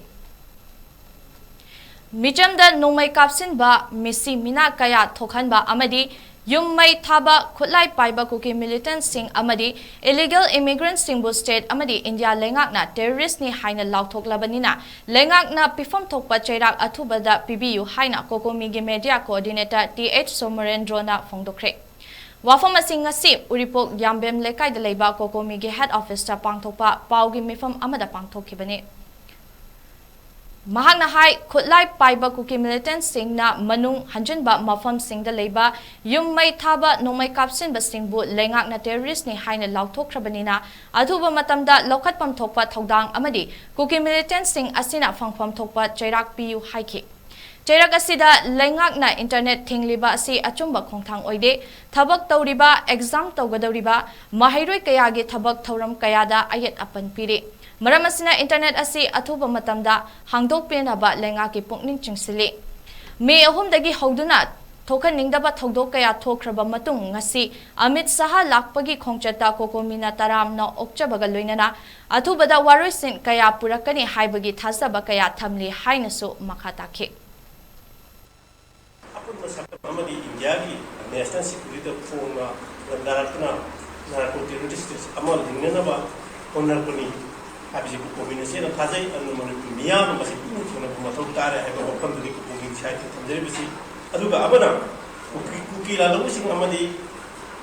ꯃꯤꯆꯝꯗ ꯅꯣꯡꯃꯩ ꯀꯥꯞꯁꯤꯟꯕ, ꯃꯤꯁꯤ ꯃꯤꯅꯥ ꯀꯌꯥ ꯊꯣꯛꯍꯟꯕ ꯑꯃꯗꯤ ꯌꯨꯝ ꯃꯩ ꯊꯥꯕ ꯈꯨꯠꯂꯥꯏ ꯄꯥꯏꯕ ꯀꯨꯀꯤ militantꯁꯤꯡ ꯑꯃꯗꯤ illegal immigrantꯁꯤꯡꯕꯨ state ꯑꯃꯗꯤ ꯏꯟꯗꯤꯌꯥ ꯂꯩꯉꯥꯛꯅ terroristꯅꯤ ꯍꯥꯏꯅ ꯂꯥꯎꯊꯣꯛꯂꯕꯅꯤꯅ ꯂꯩꯉꯥꯛꯅ ꯄꯤꯐꯝ ꯊꯣꯛꯄ ꯆꯩꯔꯥꯛ ꯑꯊꯨꯕꯗ ꯄꯤꯕꯤꯌꯨ ꯍꯥꯏꯅ COCOMIꯒꯤ media coordinator Th ꯁꯣꯃꯔꯦꯟꯗ꯭ꯔꯣꯅ ꯐꯣꯡꯗꯣꯛꯈ꯭ꯔꯦ꯫ ꯋꯥꯐꯝ ꯑꯁꯤ ꯉꯁꯤ ꯎꯔꯤꯄꯣꯛ ꯌꯥꯝꯕꯦꯝ ꯂꯩꯀꯥꯏꯗ ꯂꯩꯕ COCOMIꯒꯤ head officeꯇ ꯄꯥꯡꯊꯣꯛꯄ ꯄꯥꯎꯒꯤ ꯃꯤꯐꯝ ꯑꯃꯗ ꯄꯥꯡꯊꯣꯛꯈꯤꯕꯅꯤ꯫ ꯃꯍꯥꯛꯅ ꯍꯥꯏ, ꯈꯨꯠꯂꯥꯏ ꯄꯥꯏꯕ ꯀꯨꯀꯤ militantꯁꯤꯡꯅ ꯃꯅꯨꯡ ꯍꯟꯖꯤꯟꯕ ꯃꯐꯝꯁꯤꯡꯗ ꯂꯩꯕ ꯌꯨꯝ ꯃꯩ ꯊꯥꯕ, ꯅꯣꯡꯃꯩ ꯀꯥꯞꯁꯤꯟꯕꯁꯤꯡꯕꯨ ꯂꯩꯉꯥꯛꯅ terroristꯅꯤ ꯍꯥꯏꯅ ꯂꯥꯎꯊꯣꯛꯈ꯭ꯔꯕꯅꯤꯅ, ꯑꯊꯨꯕ ꯃꯇꯝꯗ ꯂꯧꯈꯠꯐꯝ ꯊꯣꯛꯄ ꯊꯧꯗꯥꯡ ꯑꯃꯗꯤ ꯀꯨꯀꯤ militantꯁꯤꯡ ꯑꯁꯤꯅ ꯐꯪꯐꯝ ꯊꯣꯛꯄ ꯆꯩꯔꯥꯛ ꯄꯤꯌꯨ ꯍꯥꯏꯈꯤ꯫ ꯆꯩꯔꯥꯛ ꯑꯁꯤꯗ ꯂꯩꯉꯥꯛꯅ internet ꯊꯤꯡꯂꯤꯕ ꯑꯁꯤ ꯑꯆꯨꯝꯕ ꯈꯣꯡꯊꯥꯡ ꯑꯣꯏꯗꯦ꯫ ꯊꯕꯛ ꯇꯧꯔꯤꯕ, exam ꯇꯧꯒꯗꯧꯔꯤꯕ ꯃꯍꯩꯔꯣꯏ ꯀꯌꯥꯒꯤ ꯊꯕꯛ ꯊꯧꯔꯝ ꯀꯌꯥꯗ ꯑꯌꯦꯠ ꯑꯄꯟ ꯄꯤꯔꯤ꯫ ꯃꯔꯝ ꯑꯁꯤꯅ internet ꯑꯁꯤ ꯑꯊꯨꯕ ꯃꯇꯝꯗ ꯍꯥꯡꯗꯣꯛꯄꯤꯅꯕ ꯂꯩꯉꯥꯛꯀꯤ ꯄꯨꯛꯅꯤꯡ ꯆꯤꯡꯁꯤꯜꯂꯤ꯫ ꯃꯦ ꯑꯍꯨꯝꯗꯒꯤ ꯍꯧꯗꯨꯅ ꯊꯣꯛꯍꯟꯅꯤꯡꯗꯕ ꯊꯧꯗꯣꯛ ꯀꯌꯥ ꯊꯣꯛꯈ꯭ꯔꯕ ꯃꯇꯨꯡ, ꯉꯁꯤ ꯑꯃꯤꯠ ꯁꯍꯥ ꯂꯥꯛꯄꯒꯤ ꯈꯣꯡꯆꯠꯇ ꯀꯣꯀꯣꯃꯤꯅ ꯇꯔꯥꯝꯅ ꯑꯣꯛꯆꯕꯒ ꯂꯣꯏꯅꯅ ꯑꯊꯨꯕꯗ ꯋꯥꯔꯣꯏꯁꯤꯟ ꯀꯌꯥ ꯄꯨꯔꯛꯀꯅꯤ ꯍꯥꯏꯕꯒꯤ ꯊꯥꯖꯕ ꯀꯌꯥ ꯊꯝꯂꯤ ꯍꯥꯏꯅꯁꯨ ꯃꯈꯥ ꯇꯥꯈꯤ꯫ ꯑꯄꯨꯟꯕ ꯁꯛꯇꯝ ꯑꯃꯗꯤ ꯏꯟꯗꯤꯌꯥꯒꯤ national security ꯗ ꯐꯣꯡꯅ ꯂꯟꯗꯥꯔꯛꯇꯨꯅ narco terrorist ꯑꯃ ꯂꯤꯡꯅꯅꯕ ꯍꯣꯠꯅꯔꯛꯄꯅꯤ ꯍꯥꯏꯕꯁꯤ ꯀꯣꯀꯣꯃꯤꯅ ꯆꯦꯠꯅ ꯊꯥꯖꯩ꯫ ꯑꯗꯨꯅ ꯃꯅꯤꯄꯨꯔ ꯃꯤꯌꯥꯝꯅ ꯃꯁꯤ ꯄꯨꯛꯅꯤꯡ ꯊꯧꯅꯕ ꯃꯊꯧ ꯇꯥꯔꯦ ꯍꯥꯏꯕ ꯋꯥꯐꯝꯗꯨꯗꯤ ꯀꯣꯀꯣꯃꯤꯒꯤ side ꯇ ꯊꯝꯖꯔꯤꯕꯁꯤ꯫ ꯑꯗꯨꯒ ꯑꯃꯅ ꯀꯨꯀꯤ, ꯀꯨꯀꯤ ꯂꯥꯜꯍꯧꯕꯁꯤꯡ ꯑꯃꯗꯤ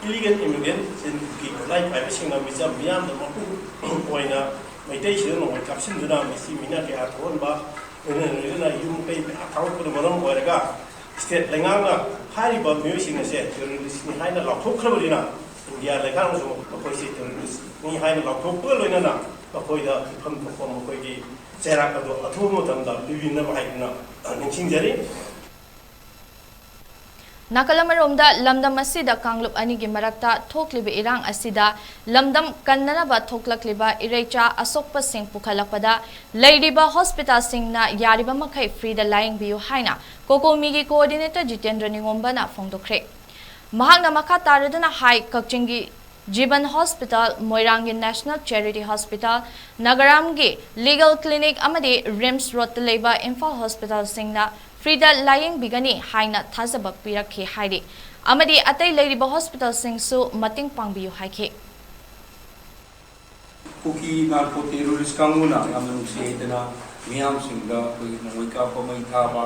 illegal immigrant ꯁꯤꯡ, ꯀꯨꯀꯤ ꯈꯨꯠꯂꯥꯏ ꯄꯥꯏꯕꯁꯤꯡꯅ ꯃꯤꯆꯝ ꯃꯤꯌꯥꯝꯗ ꯃꯄꯨꯡ ꯑꯣꯏꯅ ꯃꯩꯇꯩꯁꯤꯡꯗ ꯅꯣꯡꯃꯩ ꯀꯥꯞꯁꯤꯟꯗꯨꯅ ꯃꯁꯤ ꯃꯤꯅ ꯀꯌꯥ ꯊꯣꯛꯍꯟꯕ, ꯂꯣꯏꯅꯅ ꯂꯣꯏꯅꯅ ꯌꯨꯝ ꯀꯩ ꯃꯌꯥꯝ ꯊꯥꯒꯠꯄꯅ ꯃꯔꯝ ꯑꯣꯏꯔꯒ state ꯂꯩꯉꯥꯛꯅ ꯍꯥꯏꯔꯤꯕ ꯃꯤꯑꯣꯏꯁꯤꯡ ꯑꯁꯦ terrorist ꯅꯤ ꯍꯥꯏꯅ ꯂꯥꯎꯊꯣꯛꯈ꯭ꯔꯕꯅꯤꯅ, ꯏꯟꯗꯤꯌꯥ ꯂꯩꯉꯥꯛꯅꯁꯨ ꯃꯈꯣꯏꯁꯤ terrorist ꯅꯤ ꯍꯥꯏꯅ ꯂꯥꯎꯊꯣꯛꯄꯒ ꯂꯣꯏꯅꯅ ꯃꯈꯣꯏꯗ ꯄꯤꯐꯝ ꯊꯣꯛꯄ ꯃꯈꯣꯏꯒꯤ ꯆꯩꯔꯥꯛ ꯑꯗꯨ ꯑꯊꯨꯕ ꯃꯇꯝꯗ ꯄꯤꯕꯤꯅꯕ ꯍꯥꯏꯗꯨꯅ ꯅꯤꯡꯁꯤꯡꯖꯔꯤ꯫ ꯅꯥꯀꯜ ꯑꯃꯔꯣꯝꯗ, ꯂꯝꯗꯝ ꯑꯁꯤꯗ ꯀꯥꯡꯂꯨꯞ ꯑꯅꯤꯒꯤ ꯃꯔꯛꯇ ꯊꯣꯛꯂꯤꯕ ꯏꯔꯥꯡ ꯑꯁꯤꯗ ꯂꯝꯗꯝ ꯀꯟꯅꯅꯕ ꯊꯣꯛꯂꯛꯂꯤꯕ ꯏꯔꯩꯆꯥ ꯑꯁꯣꯛꯄꯁꯤꯡ ꯄꯨꯈꯠꯂꯛꯄꯗ ꯂꯩꯔꯤꯕ hospital ꯁꯤꯡꯅ ꯌꯥꯔꯤꯕ ꯃꯈꯩ free ꯗ ꯂꯥꯌꯦꯡꯕꯤꯌꯨ ꯍꯥꯏꯅ ꯀꯣꯀꯣꯃꯤꯒꯤ coordinator ꯖꯤꯇꯦꯟꯗ꯭ꯔ ꯅꯤꯉꯣꯝꯕꯅ ꯐꯣꯡꯗꯣꯛꯈ꯭ꯔꯦ꯫ ꯃꯍꯥꯛꯅ ꯃꯈꯥ ꯇꯥꯔꯗꯨꯅ ꯍꯥꯏ, ꯀꯛꯆꯤꯡꯒꯤ ꯖꯤꯕꯟ hospital, ꯃꯣꯏꯔꯥꯡꯒꯤ National Charity Hospital, ꯅꯥꯒꯥꯔꯥꯝꯒꯤ Legal Clinic ꯑꯃꯗꯤ RIMS Road ꯇ ꯂꯩꯕ ꯏꯝꯐꯥꯜ hospital ꯁꯤꯡꯅ free ꯗ ꯂꯥꯌꯦꯡꯕꯤꯒꯅꯤ ꯍꯥꯏꯅ ꯊꯥꯖꯕ ꯄꯤꯔꯛꯈꯤ ꯍꯥꯏꯔꯤ, ꯑꯃꯗꯤ ꯑꯇꯩ ꯂꯩꯔꯤꯕ hospital ꯁꯤꯡꯁꯨ ꯃꯇꯦꯡ ꯄꯥꯡꯕꯤꯌꯨ ꯍꯥꯏꯈꯤ꯫ ꯀꯨꯀꯤ narco terrorist ꯀꯥꯡꯕꯨꯅ ꯌꯥꯝꯅ ꯅꯨꯡꯁꯤ ꯍꯩꯇꯅ ꯃꯤꯌꯥꯝꯁꯤꯡꯗ ꯑꯩꯈꯣꯏꯒꯤ ꯅꯣꯡꯃꯩ ꯀꯥꯞꯄ, ꯃꯩ ꯊꯥꯕ,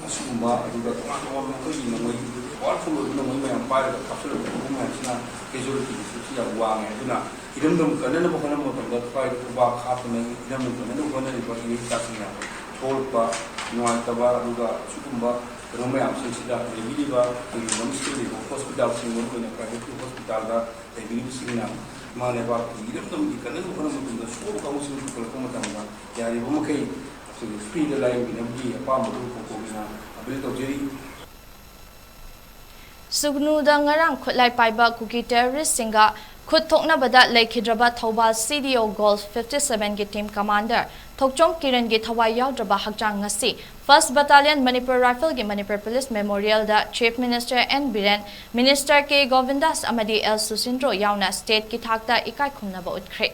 ꯑꯁꯤꯒꯨꯝꯕ, ꯑꯗꯨꯒ ꯇꯣꯉꯥꯟ ꯇꯣꯉꯥꯟꯕ ꯃꯈꯣꯏꯒꯤ ꯅꯣꯡꯃꯩ, powerful ꯑꯣꯏꯕ ꯅꯣꯡꯃꯩ ꯃꯌꯥꯝ ꯄꯥꯏꯔꯒ ꯀꯥꯞꯁꯤꯜꯂꯛꯄ ꯀꯥꯡꯕꯨ ꯃꯌꯥꯝꯁꯤꯅ casualty ꯁꯨ ꯌꯥꯝ ꯋꯥꯡꯉꯦ꯫ ꯑꯗꯨꯅ ꯏꯔꯝꯗꯝ ꯀꯟꯅꯅꯕ ꯍꯣꯠꯅꯕ ꯃꯇꯝꯗ ꯈ꯭ꯋꯥꯏꯗ ꯈꯨꯕꯥꯛ ꯍꯥꯞꯇꯨꯅ ꯏꯔꯝꯗꯝ ꯀꯟꯅꯅꯕ ꯍꯣꯠꯅꯔꯤꯕ ꯏꯔꯩꯆꯥꯁꯤꯡꯅ ꯊꯣꯛꯂꯛꯄ ꯅꯨꯡꯉꯥꯏꯇꯕ, ꯑꯗꯨꯒ ꯁꯤꯒꯨꯝꯕ ꯀꯩꯅꯣ ꯃꯌꯥꯝꯁꯤꯡꯁꯤꯗ ꯂꯩꯕꯤꯔꯤꯕ ꯑꯩꯈꯣꯏꯒꯤ ꯂꯝꯁꯤꯗ ꯂꯩꯕ hospital ꯁꯤꯡ, ꯃꯔꯨꯑꯣꯏꯅ private hospital ꯗ ꯂꯩꯕꯤꯔꯤꯕꯁꯤꯡꯅ ꯏꯃꯥ ꯂꯩꯕꯥꯛꯀꯤ ꯏꯔꯝꯗꯝꯒꯤ ꯀꯟꯅꯅꯕ ꯍꯣꯠꯅꯕ ꯃꯇꯝꯗ ꯁꯣꯛꯑꯕ ꯀꯥꯡꯕꯨꯁꯤꯡ ꯄꯨꯈꯠꯂꯛꯄ ꯃꯇꯝꯗ ꯌꯥꯔꯤꯕ ꯃꯈꯩ ꯑꯩꯈꯣꯏꯒꯤ free ꯗ ꯂꯥꯌꯦꯡꯕꯤꯅꯕꯒꯤ ꯑꯄꯥꯝꯕꯗꯨ ꯀꯣꯀꯣꯃꯤꯅ appeal ꯇꯧꯖꯔꯤ꯫ ꯁꯨꯒꯅꯨꯗ ꯉꯔꯥꯡ ꯈꯨꯠꯂꯥꯏ ꯄꯥꯏꯕ ꯀꯨꯀꯤ terrorist ꯁꯤꯡꯒ ꯈꯨꯠ ꯊꯣꯛꯅꯕꯗ ꯂꯩꯈꯤꯗ꯭ꯔꯕ Thoubal C D O Golf fifty seven ꯒꯤ team commander ꯊꯣꯛꯆꯣꯝ ꯀꯤꯔꯟꯒꯤ ꯊꯋꯥꯏ ꯌꯥꯎꯗ꯭ꯔꯕ ꯍꯛꯆꯥꯡ ꯉꯁꯤ First Battalion Manipur Rifle ꯒꯤ Manipur Police Memorial ꯗ Chief Minister N Biren, Minister K Govindas ꯑꯃꯗꯤ L Susindro ꯌꯥꯎꯅ state ꯀꯤ ꯊꯥꯛꯇ ꯏꯀꯥꯏ ꯈꯨꯝꯅꯕ ꯎꯠꯈ꯭ꯔꯦ꯫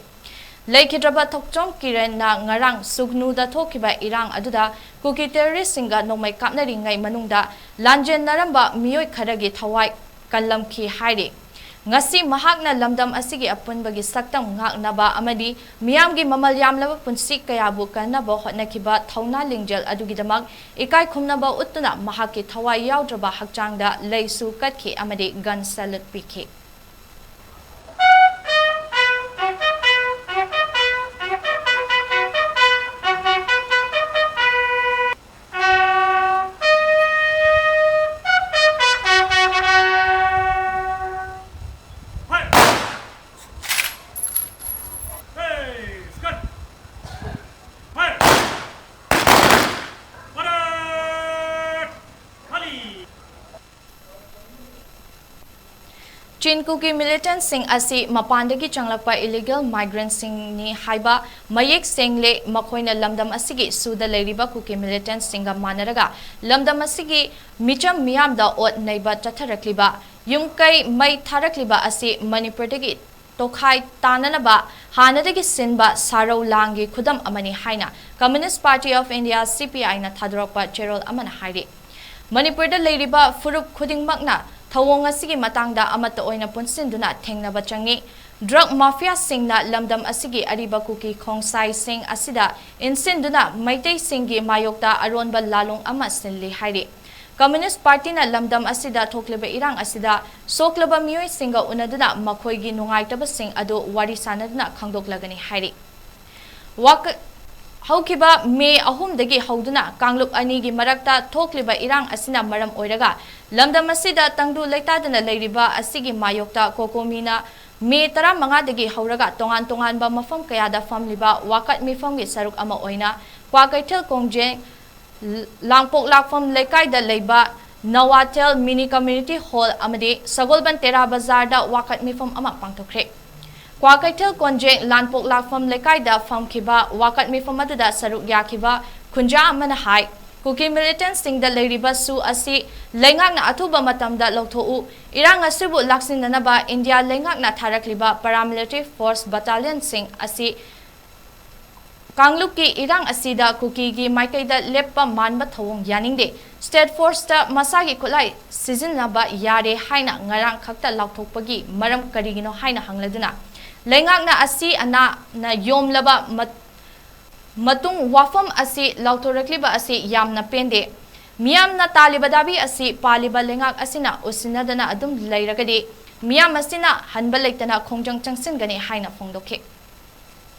ꯂꯩꯈꯤꯗ꯭ꯔꯕ ꯊꯣꯛꯆꯣꯝ ꯀꯤꯔꯟꯅ ꯉꯔꯥꯡ ꯁꯨꯒꯅꯨꯗ ꯊꯣꯛꯈꯤꯕ ꯏꯔꯥꯡ ꯑꯗꯨꯗ ꯀꯨꯀꯤ terrorist ꯁꯤꯡꯒ ꯅꯣꯡꯃꯩ ꯀꯥꯞꯅꯔꯤꯉꯩ ꯃꯅꯨꯡꯗ ꯂꯥꯟꯖꯦꯟꯅꯔꯝꯕ ꯃꯤꯑꯣꯏ ꯈꯔꯒꯤ ꯊꯋꯥꯏ ꯀꯜꯂꯝꯈꯤ ꯍꯥꯏꯔꯤ꯫ ꯉꯁꯤ ꯃꯍꯥꯛꯅ ꯂꯝꯗꯝ ꯑꯁꯤꯒꯤ ꯑꯄꯨꯟꯕꯒꯤ ꯁꯛꯇꯝ ꯉꯥꯛꯅꯕ ꯑꯃꯗꯤ ꯃꯤꯌꯥꯝꯒꯤ ꯃꯃꯜ ꯌꯥꯝꯂꯕ ꯄꯨꯟꯁꯤ ꯀꯌꯥꯕꯨ ꯀꯟꯅꯕ ꯍꯣꯠꯅꯈꯤꯕ ꯊꯧꯅꯥ ꯂꯤꯡꯖꯦꯜ ꯑꯗꯨꯒꯤꯗꯃꯛ ꯏꯀꯥꯏ ꯈꯨꯝꯅꯕ ꯎꯠꯇꯨꯅ ꯃꯍꯥꯛꯀꯤ ꯊꯋꯥꯏ ꯌꯥꯎꯗ꯭ꯔꯕ ꯍꯛꯆꯥꯡꯗ ꯂꯩꯁꯨ ꯀꯠꯈꯤ ꯑꯃꯗꯤ gun salute ꯄꯤꯈꯤ꯫ ꯆꯤꯟ ꯀꯨꯀꯤ militant ꯁꯤꯡ ꯑꯁꯤ ꯃꯄꯥꯟꯗꯒꯤ ꯆꯪꯂꯛꯄ illegal migrant ꯁꯤꯡꯅꯤ ꯍꯥꯏꯕ ꯃꯌꯦꯛ ꯁꯦꯡꯂꯦ꯫ ꯃꯈꯣꯏꯅ ꯂꯝꯗꯝ ꯑꯁꯤꯒꯤ ꯁꯨꯗ ꯂꯩꯔꯤꯕ ꯀꯨꯀꯤ militant ꯁꯤꯡꯒ ꯃꯥꯟꯅꯔꯒ ꯂꯝꯗꯝ ꯑꯁꯤꯒꯤ ꯃꯤꯆꯝ ꯃꯤꯌꯥꯝꯗ ꯑꯣꯠ ꯅꯩꯕ ꯆꯠꯊꯔꯛꯂꯤꯕ, ꯌꯨꯝ ꯀꯩ ꯃꯩ ꯊꯥꯔꯛꯂꯤꯕ ꯑꯁꯤ ꯃꯅꯤꯄꯨꯔꯗꯒꯤ ꯇꯣꯈꯥꯏ ꯇꯥꯅꯅꯕ ꯍꯥꯟꯅꯗꯒꯤ ꯁꯤꯟꯕ ꯁꯥꯔꯧ ꯂꯥꯡꯒꯤ ꯈꯨꯗꯝ ꯑꯃꯅꯤ ꯍꯥꯏꯅ Communist Party of India, C P I ꯅ ꯊꯥꯗꯣꯔꯛꯄ ꯆꯦꯔꯣꯜ ꯑꯃꯅ ꯍꯥꯏꯔꯤ꯫ ꯃꯅꯤꯄꯨꯔꯗ ꯂꯩꯔꯤꯕ ꯐꯨꯔꯨꯞ ꯈꯨꯗꯤꯡꯃꯛꯅ ꯊꯧꯑꯣꯡ ꯑꯁꯤꯒꯤ ꯃꯇꯥꯡꯗ ꯑꯃꯠꯇ ꯑꯣꯏꯅ ꯄꯨꯟꯁꯤꯟꯗꯨꯅ ꯊꯦꯡꯅꯕ ꯆꯪꯏ꯫ Drug mafia ꯁꯤꯡꯅ ꯂꯝꯗꯝ ꯑꯁꯤꯒꯤ ꯑꯔꯤꯕ ꯀꯨꯀꯤ ꯈꯣꯡꯁꯥꯏꯁꯤꯡ ꯑꯁꯤꯗ ꯏꯟꯁꯤꯟꯗꯨꯅ ꯃꯩꯇꯩꯁꯤꯡꯒꯤ ꯃꯥꯌꯣꯛꯇ ꯑꯔꯣꯟꯕ ꯂꯥꯂꯣꯡ ꯑꯃ ꯁꯤꯜꯂꯤ ꯍꯥꯏꯔꯤ꯫ Communist Party ꯅ ꯂꯝꯗꯝ ꯑꯁꯤꯗ ꯊꯣꯛꯂꯤꯕ ꯏꯔꯥꯡ ꯑꯁꯤꯗ ꯁꯣꯛꯂꯕ ꯃꯤꯑꯣꯏꯁꯤꯡꯒ ꯎꯅꯗꯨꯅ ꯃꯈꯣꯏꯒꯤ ꯅꯨꯡꯉꯥꯏꯇꯕꯁꯤꯡ ꯑꯗꯨ ꯋꯥꯔꯤ ꯁꯥꯅꯗꯨꯅ ꯈꯪꯗꯣꯛꯂꯒꯅꯤ ꯍꯥꯏꯔꯤ꯫ ꯋꯥꯀ-, ꯍꯧꯈꯤꯕ ꯃꯦ ꯑꯍꯨꯝꯗꯒꯤ ꯍꯧꯗꯨꯅ ꯀꯥꯡꯂꯨꯞ ꯑꯅꯤꯒꯤ ꯃꯔꯛꯇ ꯊꯣꯛꯂꯤꯕ ꯏꯔꯥꯡ ꯑꯁꯤꯅ ꯃꯔꯝ ꯑꯣꯏꯔꯒ ꯂꯝꯗꯝ ꯑꯁꯤꯗ ꯇꯪꯗꯨ ꯂꯩꯇꯥꯗꯅ ꯂꯩꯔꯤꯕ ꯑꯁꯤꯒꯤ ꯃꯥꯌꯣꯛꯇ ꯀꯣꯀꯣꯃꯤꯅ ꯃꯦ ꯇꯔꯥꯃꯉꯥꯗꯒꯤ ꯍꯧꯔꯒ ꯇꯣꯉꯥꯟ ꯇꯣꯉꯥꯟꯕ ꯃꯐꯝ ꯀꯌꯥꯗ ꯐꯝꯂꯤꯕ ꯋꯥꯀꯠ ꯃꯤꯐꯝꯒꯤ ꯁꯔꯨꯛ ꯑꯃ ꯑꯣꯏꯅ ꯀ꯭ꯋꯥꯀꯩꯊꯦꯜ ꯀꯣꯡꯖꯦꯡ ꯂꯥꯡꯄꯣꯛ ꯂꯥꯛꯐꯝ ꯂꯩꯀꯥꯏꯗ ꯂꯩꯕ ꯅꯋꯥꯇꯦꯜ ꯃꯤꯅꯤ ꯀꯝꯃ꯭ꯌꯨꯅꯤꯇꯤ ꯍꯣꯜ ꯑꯃꯗꯤ ꯁꯒꯣꯜꯕꯟ ꯇꯦꯔꯥ ꯕꯖꯥꯔꯗ ꯋꯥꯀꯠ ꯃꯤꯐꯝ ꯑꯃ ꯄꯥꯡꯊꯣꯛꯈ꯭ꯔꯦ꯫ ꯀ꯭ꯋꯥꯀꯩꯊꯦꯜ ꯀꯣꯟꯖꯦꯡ ꯂꯥꯟꯄꯣꯛ ꯂꯥꯛꯐꯝ ꯂꯩꯀꯥꯏꯗ ꯐꯝꯈꯤꯕ ꯋꯥꯀꯠ ꯃꯤꯐꯝ ꯑꯗꯨꯗ ꯁꯔꯨꯛ ꯌꯥꯈꯤꯕ ꯈꯨꯟꯖꯥ ꯑꯃꯅ ꯍꯥꯏ, ꯀꯨꯀꯤ ꯃꯤꯂꯤꯇꯦꯟꯠꯁꯤꯡꯗ ꯂꯩꯔꯤꯕ ꯁꯨ ꯑꯁꯤ ꯂꯩꯉꯥꯛꯅ ꯑꯊꯨꯕ ꯃꯇꯝꯗ ꯂꯧꯊꯣꯛꯎ, ꯏꯔꯥꯡ ꯑꯁꯤꯕꯨ ꯂꯥꯛꯁꯤꯟꯅꯅꯕ ꯏꯟꯗꯤꯌꯥ ꯂꯩꯉꯥꯛꯅ ꯊꯥꯔꯛꯂꯤꯕ ꯄꯔꯥꯃꯤꯂꯤꯇꯔꯤ ꯐꯣꯔꯁ ꯕꯠꯇꯥꯂꯤꯌꯟꯁꯤꯡ ꯑꯁꯤ ꯀꯥꯡꯂꯨꯞꯀꯤ ꯏꯔꯥꯡ ꯑꯁꯤꯗ ꯀꯨꯀꯤꯒꯤ ꯃꯥꯏꯀꯩꯗ ꯂꯦꯞꯄ ꯃꯥꯟꯕ ꯊꯧꯑꯣꯡ ꯌꯥꯅꯤꯡꯗꯦ꯫ ꯁ꯭ꯇꯦꯠ ꯐꯣꯔꯁꯇ ꯃꯁꯥꯒꯤ ꯈꯨꯠꯂꯥꯏ ꯁꯤꯖꯤꯟꯅꯕ ꯌꯥꯔꯦ ꯍꯥꯏꯅ ꯉꯔꯥꯡ ꯈꯛꯇ ꯂꯥꯎꯊꯣꯛꯄꯒꯤ ꯃꯔꯝ ꯀꯔꯤꯒꯤꯅꯣ ꯍꯥꯏꯅ ꯍꯪꯂꯗꯨꯅ, ꯂꯩꯉꯥꯛꯅ ꯑꯁꯤ ꯑꯅꯥꯅ ꯌꯣꯝꯂꯕ ꯃꯠ-, ꯃꯇꯨꯡ ꯋꯥꯐꯝ ꯑꯁꯤ ꯂꯥꯎꯊꯣꯔꯛꯂꯤꯕ ꯑꯁꯤ ꯌꯥꯝꯅ ꯄꯦꯟꯗꯦ꯫ ꯃꯤꯌꯥꯝꯅ ꯇꯥꯜꯂꯤꯕ ꯗꯥꯕꯤ ꯑꯁꯤ ꯄꯥꯜꯂꯤꯕ ꯂꯩꯉꯥꯛ ꯑꯁꯤꯅ ꯎꯁꯤꯟꯅꯗꯅ ꯑꯗꯨꯝ ꯂꯩꯔꯒꯗꯤ, ꯃꯤꯌꯥꯝ ꯑꯁꯤꯅ ꯍꯟꯕ ꯂꯩꯇꯅ ꯈꯣꯡꯖꯪ ꯆꯪꯁꯤꯟꯒꯅꯤ ꯍꯥꯏꯅ ꯐꯣꯡꯗꯣꯛꯈꯤ꯫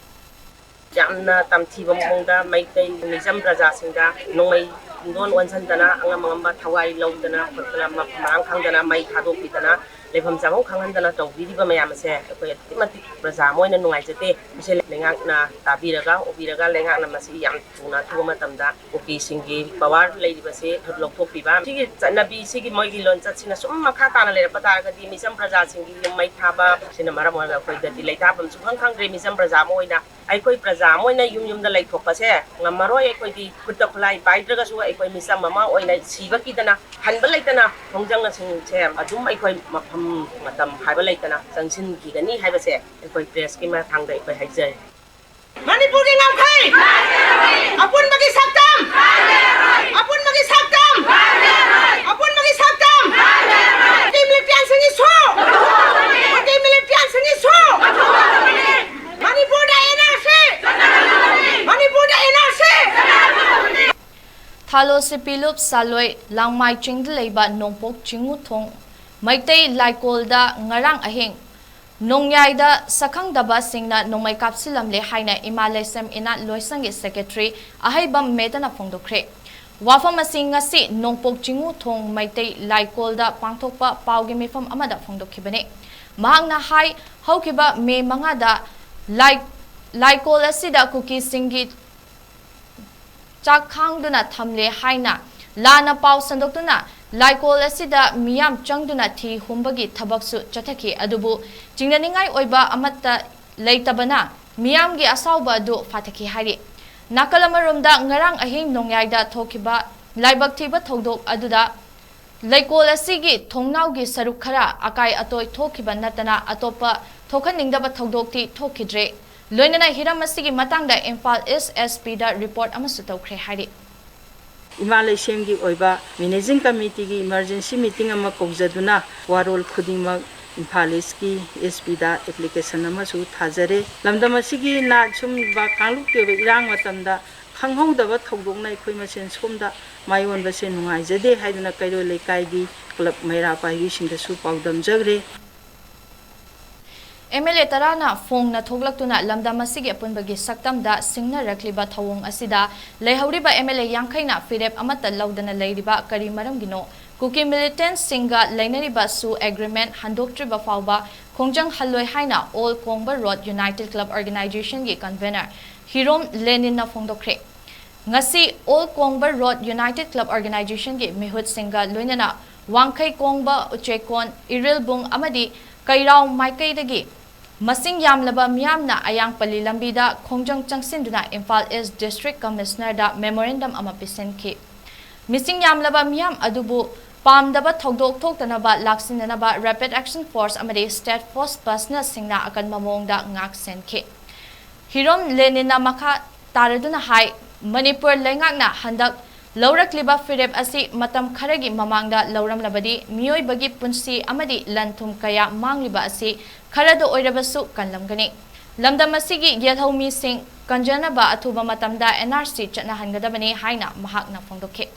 ꯌꯥꯝꯅ ꯇꯝꯊꯤꯕ ꯃꯑꯣꯡꯗ ꯃꯩꯇꯩ ꯃꯤꯆꯝ ꯄ꯭ꯔꯖꯥꯁꯤꯡꯗ ꯅꯣꯡꯃꯩ ꯄꯨꯡꯗꯣꯟ ꯑꯣꯟꯁꯤꯟꯗꯅ, ꯑꯉꯝ ꯑꯉꯝꯕ ꯊꯋꯥꯏ ꯂꯧꯗꯅ ꯈꯣꯠꯇꯅ, ꯃꯐꯝ ꯃꯔꯥꯡ ꯈꯪꯗꯅ ꯃꯩ ꯊꯥꯗꯣꯛꯄꯤꯗꯅ, ꯂꯩꯐꯝ ꯆꯥꯐꯝ ꯈꯪꯍꯟꯗꯅ ꯇꯧꯕꯤꯔꯤꯕ ꯃꯌꯥꯝ ꯑꯁꯦ ꯑꯩꯈꯣꯏ ꯑꯗꯨꯛꯀꯤ ꯃꯇꯤꯛ ꯄ꯭ꯔꯖꯥ ꯑꯃ ꯑꯣꯏꯅ ꯅꯨꯡꯉꯥꯏꯖꯗꯦ꯫ ꯃꯁꯤ ꯂꯩꯉꯥꯛꯅ ꯇꯥꯕꯤꯔꯒ, ꯎꯕꯤꯔꯒ, ꯂꯩꯉꯥꯛꯅ ꯃꯁꯤ ꯌꯥꯝ ꯊꯨꯅ ꯑꯊꯨꯕ ꯃꯇꯝꯗ ꯀꯨꯀꯤꯁꯤꯡꯒꯤ ꯄꯋꯥꯔ ꯂꯩꯔꯤꯕꯁꯦ ꯂꯧꯊꯣꯛꯄꯤꯕ꯫ ꯁꯤꯒꯤ ꯆꯠꯅꯕꯤ, ꯁꯤꯒꯤ ꯃꯣꯏꯒꯤ ꯂꯣꯟꯆꯠꯁꯤꯅ ꯁꯨꯝ ꯃꯈꯥ ꯇꯥꯅ ꯂꯩꯔꯛꯄ ꯇꯥꯔꯒꯗꯤ, ꯃꯤꯆꯝ ꯄ꯭ꯔꯖꯥꯁꯤꯡꯒꯤ ꯌꯨꯝ ꯃꯩ ꯊꯥꯕ, ꯁꯤꯅ ꯃꯔꯝ ꯑꯣꯏꯔꯒ ꯑꯩꯈꯣꯏꯗꯗꯤ ꯂꯩꯇꯥꯐꯝ ꯁꯨꯡꯈꯪ ꯈꯪꯗ꯭ꯔꯦ꯫ ꯃꯤꯆꯝ ꯄ꯭ꯔꯖꯥ ꯑꯃ ꯑꯣꯏꯅ, ꯑꯩꯈꯣꯏ ꯄ꯭ꯔꯖꯥ ꯑꯃ ꯑꯣꯏꯅ ꯌꯨꯝ ꯌꯨꯝꯗ ꯂꯩꯊꯣꯛꯄꯁꯦ ꯉꯝꯃꯔꯣꯏ꯫ ꯑꯩꯈꯣꯏꯗꯤ ꯈꯨꯠꯇ ꯈꯨꯠꯂꯥꯏ ꯄꯥꯏꯗ꯭ꯔꯒꯁꯨ, ꯑꯩꯈꯣꯏ ꯃꯤꯆꯝ ꯑꯃ ꯑꯣꯏꯅ ꯁꯤꯕ ꯀꯤꯗꯅ, ꯍꯟꯕ ꯂꯩꯇꯅ ꯈꯣꯡꯖꯪꯁꯤꯡꯁꯦ ꯑꯗꯨꯝ ꯑꯩꯈꯣꯏ ꯃꯐꯝ ꯃꯇꯝ ꯍꯥꯏꯕ ꯂꯩꯇꯅ ꯆꯪꯁꯤꯟꯈꯤꯒꯅꯤ ꯍꯥꯏꯕꯁꯦ ꯑꯩꯈꯣꯏ ꯄ꯭ꯔꯦꯁꯀꯤ ꯃꯊꯥꯡꯗ ꯑꯩꯈꯣꯏ ꯍꯥꯏꯖꯔꯤ꯫ ꯃꯅꯤꯄꯨꯔꯒꯤ ꯉꯝꯈꯩ! ꯑꯄꯨꯟꯕꯒꯤ ꯁꯛꯇꯝ! ꯑꯄꯨꯟꯕꯒꯤ ꯁꯛꯇꯝ! ꯑꯄꯨꯟꯕꯒꯤ ꯁꯛꯇꯝ! ꯀꯨꯀꯤ ꯃꯤꯂꯤꯇꯦꯟꯁꯤꯡꯒꯤ ꯁꯨ! ꯀꯨꯀꯤ ꯃꯤꯂꯤꯇꯦꯟꯁꯤꯡꯒꯤ ꯁꯨ! ꯃꯅꯤꯄꯨꯔꯗ ꯑꯦꯟ ꯑꯥꯔ ꯁꯤ! ꯃꯅꯤꯄꯨꯔꯗ ꯑꯦꯟ ꯑꯥꯔ ꯁꯤ! ꯊꯥꯂꯣ ꯁꯤꯄꯤꯂꯨꯞ ꯁꯥꯂꯣꯏ ꯂꯥꯡꯃꯥꯏ ꯆꯤꯡꯗ ꯂꯩꯕ ꯅꯣꯡꯄꯣꯛ ꯆꯤꯡꯉꯨꯊꯣꯡ ꯃꯩꯇꯩ ꯂꯥꯏꯀꯣꯜꯗ ꯉꯔꯥꯡ ꯑꯍꯤꯡ ꯅꯣꯡꯌꯥꯏꯗ ꯁꯛꯈꯪꯗꯕꯁꯤꯡꯅ ꯅꯣꯡꯃꯩ ꯀꯥꯞꯁꯤꯜꯂꯝꯂꯦ ꯍꯥꯏꯅ ꯏꯃꯥ ꯂꯩꯁꯦꯝ ꯏꯅꯥꯠ ꯂꯣꯏꯁꯪꯒꯤ ꯁꯦꯀ꯭ꯔꯦꯇꯔꯤ ꯑꯍꯩꯕꯝ ꯃꯦꯗꯅ ꯐꯣꯡꯗꯣꯛꯈ꯭ꯔꯦ꯫ ꯋꯥꯐꯝ ꯑꯁꯤ ꯉꯁꯤ ꯅꯣꯡꯄꯣꯛ ꯆꯤꯡꯉꯨꯊꯣꯡ ꯃꯩꯇꯩ ꯂꯥꯏꯀꯣꯜꯗ ꯄꯥꯡꯊꯣꯛꯄ ꯄꯥꯎꯒꯤ ꯃꯤꯐꯝ ꯑꯃꯗ ꯐꯣꯡꯗꯣꯛꯈꯤꯕꯅꯤ꯫ ꯃꯍꯥꯛꯅ ꯍꯥꯏ, ꯍꯧꯈꯤꯕ ꯃꯦ ꯃꯉꯥꯗ ꯂꯥꯏ-, ꯂꯥꯏꯀꯣꯜ ꯑꯁꯤꯗ ꯀꯨꯀꯤꯁꯤꯡꯒꯤ ꯆꯥꯛ ꯈꯥꯡꯗꯨꯅ ꯊꯝꯂꯦ ꯍꯥꯏꯅ ꯂꯥꯟꯅ ꯄꯥꯎ ꯁꯟꯗꯣꯛꯇꯨꯅ ꯂꯥꯏꯀꯣꯜ ꯑꯁꯤꯗ ꯃꯤꯌꯥꯝ ꯆꯪꯗꯨꯅ ꯊꯤ ꯍꯨꯝꯕꯒꯤ ꯊꯕꯛꯁꯨ ꯆꯠꯊꯈꯤ꯫ ꯑꯗꯨꯕꯨ ꯆꯤꯡꯅꯅꯤꯡꯉꯥꯏ ꯑꯣꯏꯕ ꯑꯃꯠꯇ ꯂꯩꯇꯕꯅ ꯃꯤꯌꯥꯝꯒꯤ ꯑꯁꯥꯎꯕ ꯑꯗꯨ ꯐꯥꯊꯈꯤ ꯍꯥꯏꯔꯤ꯫ ꯅꯥꯀꯜ ꯑꯃꯔꯣꯝꯗ ꯉꯔꯥꯡ ꯑꯍꯤꯡ ꯅꯣꯡꯌꯥꯏꯗ ꯊꯣꯛꯈꯤꯕ ꯂꯥꯏꯕꯛ ꯊꯤꯕ ꯊꯧꯗꯣꯛ ꯑꯗꯨꯗ ꯂꯩꯀꯣꯜ ꯑꯁꯤꯒꯤ ꯊꯣꯡꯅꯥꯎꯒꯤ ꯁꯔꯨꯛ ꯈꯔ ꯑꯀꯥꯏ ꯑꯇꯣꯏ ꯊꯣꯛꯈꯤꯕ ꯅꯠꯇꯅ ꯑꯇꯣꯞꯄ ꯊꯣꯛꯍꯟꯅꯤꯡꯗꯕ ꯊꯧꯗꯣꯛꯇꯤ ꯊꯣꯛꯈꯤꯗ꯭ꯔꯦ꯫ ꯂꯣꯏꯅꯅ ꯍꯤꯔꯝ ꯑꯁꯤꯒꯤ ꯃꯇꯥꯡꯗ ꯏꯝꯐꯥꯜ ꯏꯁ ꯑꯦꯁ ꯄꯤꯗ ꯔꯤꯄꯣꯔꯠ ꯑꯃꯁꯨ ꯇꯧꯈ꯭ꯔꯦ ꯍꯥꯏꯔꯤ꯫ ꯏꯃꯥ ꯂꯩꯁꯦꯝꯒꯤ ꯑꯣꯏꯕ ꯃꯦꯅꯦꯖꯤꯡ ꯀꯃꯤꯇꯤꯒꯤ ꯏꯃꯔꯖꯦꯟꯁꯤ ꯃꯤꯇꯤꯡ ꯑꯃ ꯀꯧꯖꯗꯨꯅ ꯋꯥꯔꯣꯜ ꯈꯨꯗꯤꯡꯃꯛ ꯏꯝꯐꯥꯜ ꯏꯁꯀꯤ ꯑꯦꯁ ꯄꯤꯗ ꯑꯦꯄ꯭ꯂꯤꯀꯦꯁꯟ ꯑꯃꯁꯨ ꯊꯥꯖꯔꯦ꯫ ꯂꯝꯗꯝ ꯑꯁꯤꯒꯤ ꯅꯥꯠ ꯁꯨꯝꯕ ꯀꯥꯡꯂꯨꯞꯀꯤ ꯑꯣꯏꯕ ꯏꯔꯥꯡ ꯃꯇꯝꯗ ꯈꯪꯍꯧꯗꯕ ꯊꯧꯗꯣꯛꯅ ꯑꯩꯈꯣꯏ ꯃꯁꯦꯟ ꯁꯣꯝꯗ ꯃꯥꯏꯑꯣꯟꯕꯁꯦ ꯅꯨꯡꯉꯥꯏꯖꯗꯦ ꯍꯥꯏꯗꯨꯅ ꯀꯩꯔꯣꯏ ꯂꯩꯀꯥꯏꯒꯤ ꯀ꯭ꯂꯕ ꯃꯩꯔꯥ ꯄꯥꯏꯕꯤꯁꯤꯡꯗꯁꯨ ꯄꯥꯎꯗꯝꯖꯈ꯭ꯔꯦ꯫ ꯑꯦꯝ ꯑꯦꯜ ꯑꯦ ꯇꯔꯥꯅ ꯐꯣꯡꯅ ꯊꯣꯛꯂꯛꯇꯨꯅ ꯂꯝꯗꯝ ꯑꯁꯤꯒꯤ ꯑꯄꯨꯟꯕꯒꯤ ꯁꯛꯇꯝꯗ ꯁꯤꯡꯅꯔꯛꯂꯤꯕ ꯊꯧꯑꯣꯡ ꯑꯁꯤꯗ ꯂꯩꯍꯧꯔꯤꯕ ꯑꯦꯝ ꯑꯦꯜ ꯑꯦ ꯌꯥꯡꯈꯩꯅ ꯐꯤꯔꯦꯞ ꯑꯃꯠꯇ ꯂꯧꯗꯅ ꯂꯩꯔꯤꯕ ꯀꯔꯤ ꯃꯔꯝꯒꯤꯅꯣ? ꯀꯨꯀꯤ ꯃꯤꯂꯤꯇꯦꯟꯠꯁꯤꯡꯒ ꯂꯩꯅꯔꯤꯕ ꯁꯨ ꯑꯦꯒ꯭ꯔꯤꯃꯦꯟꯠ ꯍꯟꯗꯣꯛꯇ꯭ꯔꯤꯕ ꯐꯥꯎꯕ ꯈꯣꯡꯖꯪ ꯍꯜꯂꯣꯏ ꯍꯥꯏꯅ old Kongba road united club ꯑꯣꯔꯒꯅꯥꯏꯖꯦꯁꯟꯒꯤ ꯀꯟꯚꯦꯅꯔ ꯍꯤꯔꯣꯝ ꯂꯦꯅꯤꯟꯅ ꯐꯣꯡꯗꯣꯛꯈ꯭ꯔꯦ꯫ ꯉꯁꯤ old Kongba road united club ꯑꯣꯔꯒꯅꯥꯏꯖꯦꯁꯟꯒꯤ ꯃꯤꯍꯨꯠꯁꯤꯡꯒ ꯂꯣꯏꯅꯅ ꯋꯥꯡꯈꯩ ꯀꯣꯡꯕ, ꯎꯆꯦꯛꯀꯣꯟ, ꯏꯔꯤꯜꯕꯨꯡ ꯑꯃꯗꯤ ꯀꯩꯔꯥꯎ ꯃꯥꯏꯀꯩꯗꯒꯤ ꯃꯁꯤꯡ ꯌꯥꯝꯂꯕ ꯃꯤꯌꯥꯝꯅ ꯑꯌꯥꯡꯄꯜꯂꯤ ꯂꯝꯕꯤꯗ ꯈꯣꯡꯖꯪ ꯆꯪꯁꯤꯟꯗꯨꯅ ꯏꯝꯐꯥꯜ ꯏꯁ ꯗꯤꯁꯇ꯭ꯔꯤꯛ ꯀꯃꯤꯁꯅꯔꯗ ꯃꯦꯃꯣꯔꯦꯟꯗꯝ ꯑꯃ ꯄꯤꯁꯤꯟꯈꯤ꯫ ꯃꯤꯁꯤꯡ ꯌꯥꯝꯂꯕ ꯃꯤꯌꯥꯝ ꯑꯗꯨꯕꯨ ꯄꯥꯝꯗꯕ ꯊꯧꯗꯣꯛ ꯊꯣꯛꯇꯅꯕ ꯂꯥꯛꯁꯤꯟꯅꯅꯕ ꯔꯦꯄꯤꯗ ꯑꯦꯛꯁꯟ ꯐꯣꯔꯁ ꯑꯃꯗꯤ ꯁ꯭ꯇꯦꯠ ꯐꯣꯔꯁ ꯄꯔꯁꯅꯦꯜꯁꯤꯡꯅ ꯑꯀꯟꯕ ꯃꯑꯣꯡꯗ ꯉꯥꯛ ꯁꯦꯟꯈꯤ꯫ ꯍꯤꯔꯣꯝ ꯂꯦꯅꯤꯟꯅ ꯃꯈꯥ ꯇꯥꯔꯗꯨꯅ ꯍꯥꯏ, ꯃꯅꯤꯄꯨꯔ ꯂꯩꯉꯥꯛꯅ ꯍꯟꯗꯛ ꯂꯧꯔꯛꯂꯤꯕ ꯐꯤꯔꯦꯞ ꯑꯁꯤ ꯃꯇꯝ ꯈꯔꯒꯤ ꯃꯃꯥꯡꯗ ꯂꯧꯔꯝꯂꯕꯗꯤ ꯃꯤꯑꯣꯏꯕꯒꯤ ꯄꯨꯟꯁꯤ ꯑꯃꯗꯤ ꯂꯟ ꯊꯨꯝ ꯀꯌꯥ ꯃꯥꯡꯂꯤꯕ ꯑꯁꯤ ꯈꯔꯗ ꯑꯣꯏꯔꯕꯁꯨ ꯀꯜꯂꯝꯒꯅꯤ꯫ ꯂꯝꯗꯝ ꯑꯁꯤꯒꯤ ꯌꯦꯜꯍꯧ ꯃꯤꯁꯤꯡ ꯀꯟꯖꯅꯕ ꯑꯊꯨꯕ ꯃꯇꯝꯗ ꯑꯦꯟ ꯑꯥꯔ ꯁꯤ ꯆꯠꯅꯍꯟꯒꯗꯕꯅꯤ ꯍꯥꯏꯅ ꯃꯍꯥꯛꯅ ꯐꯣꯡꯗꯣꯛꯈꯤ꯫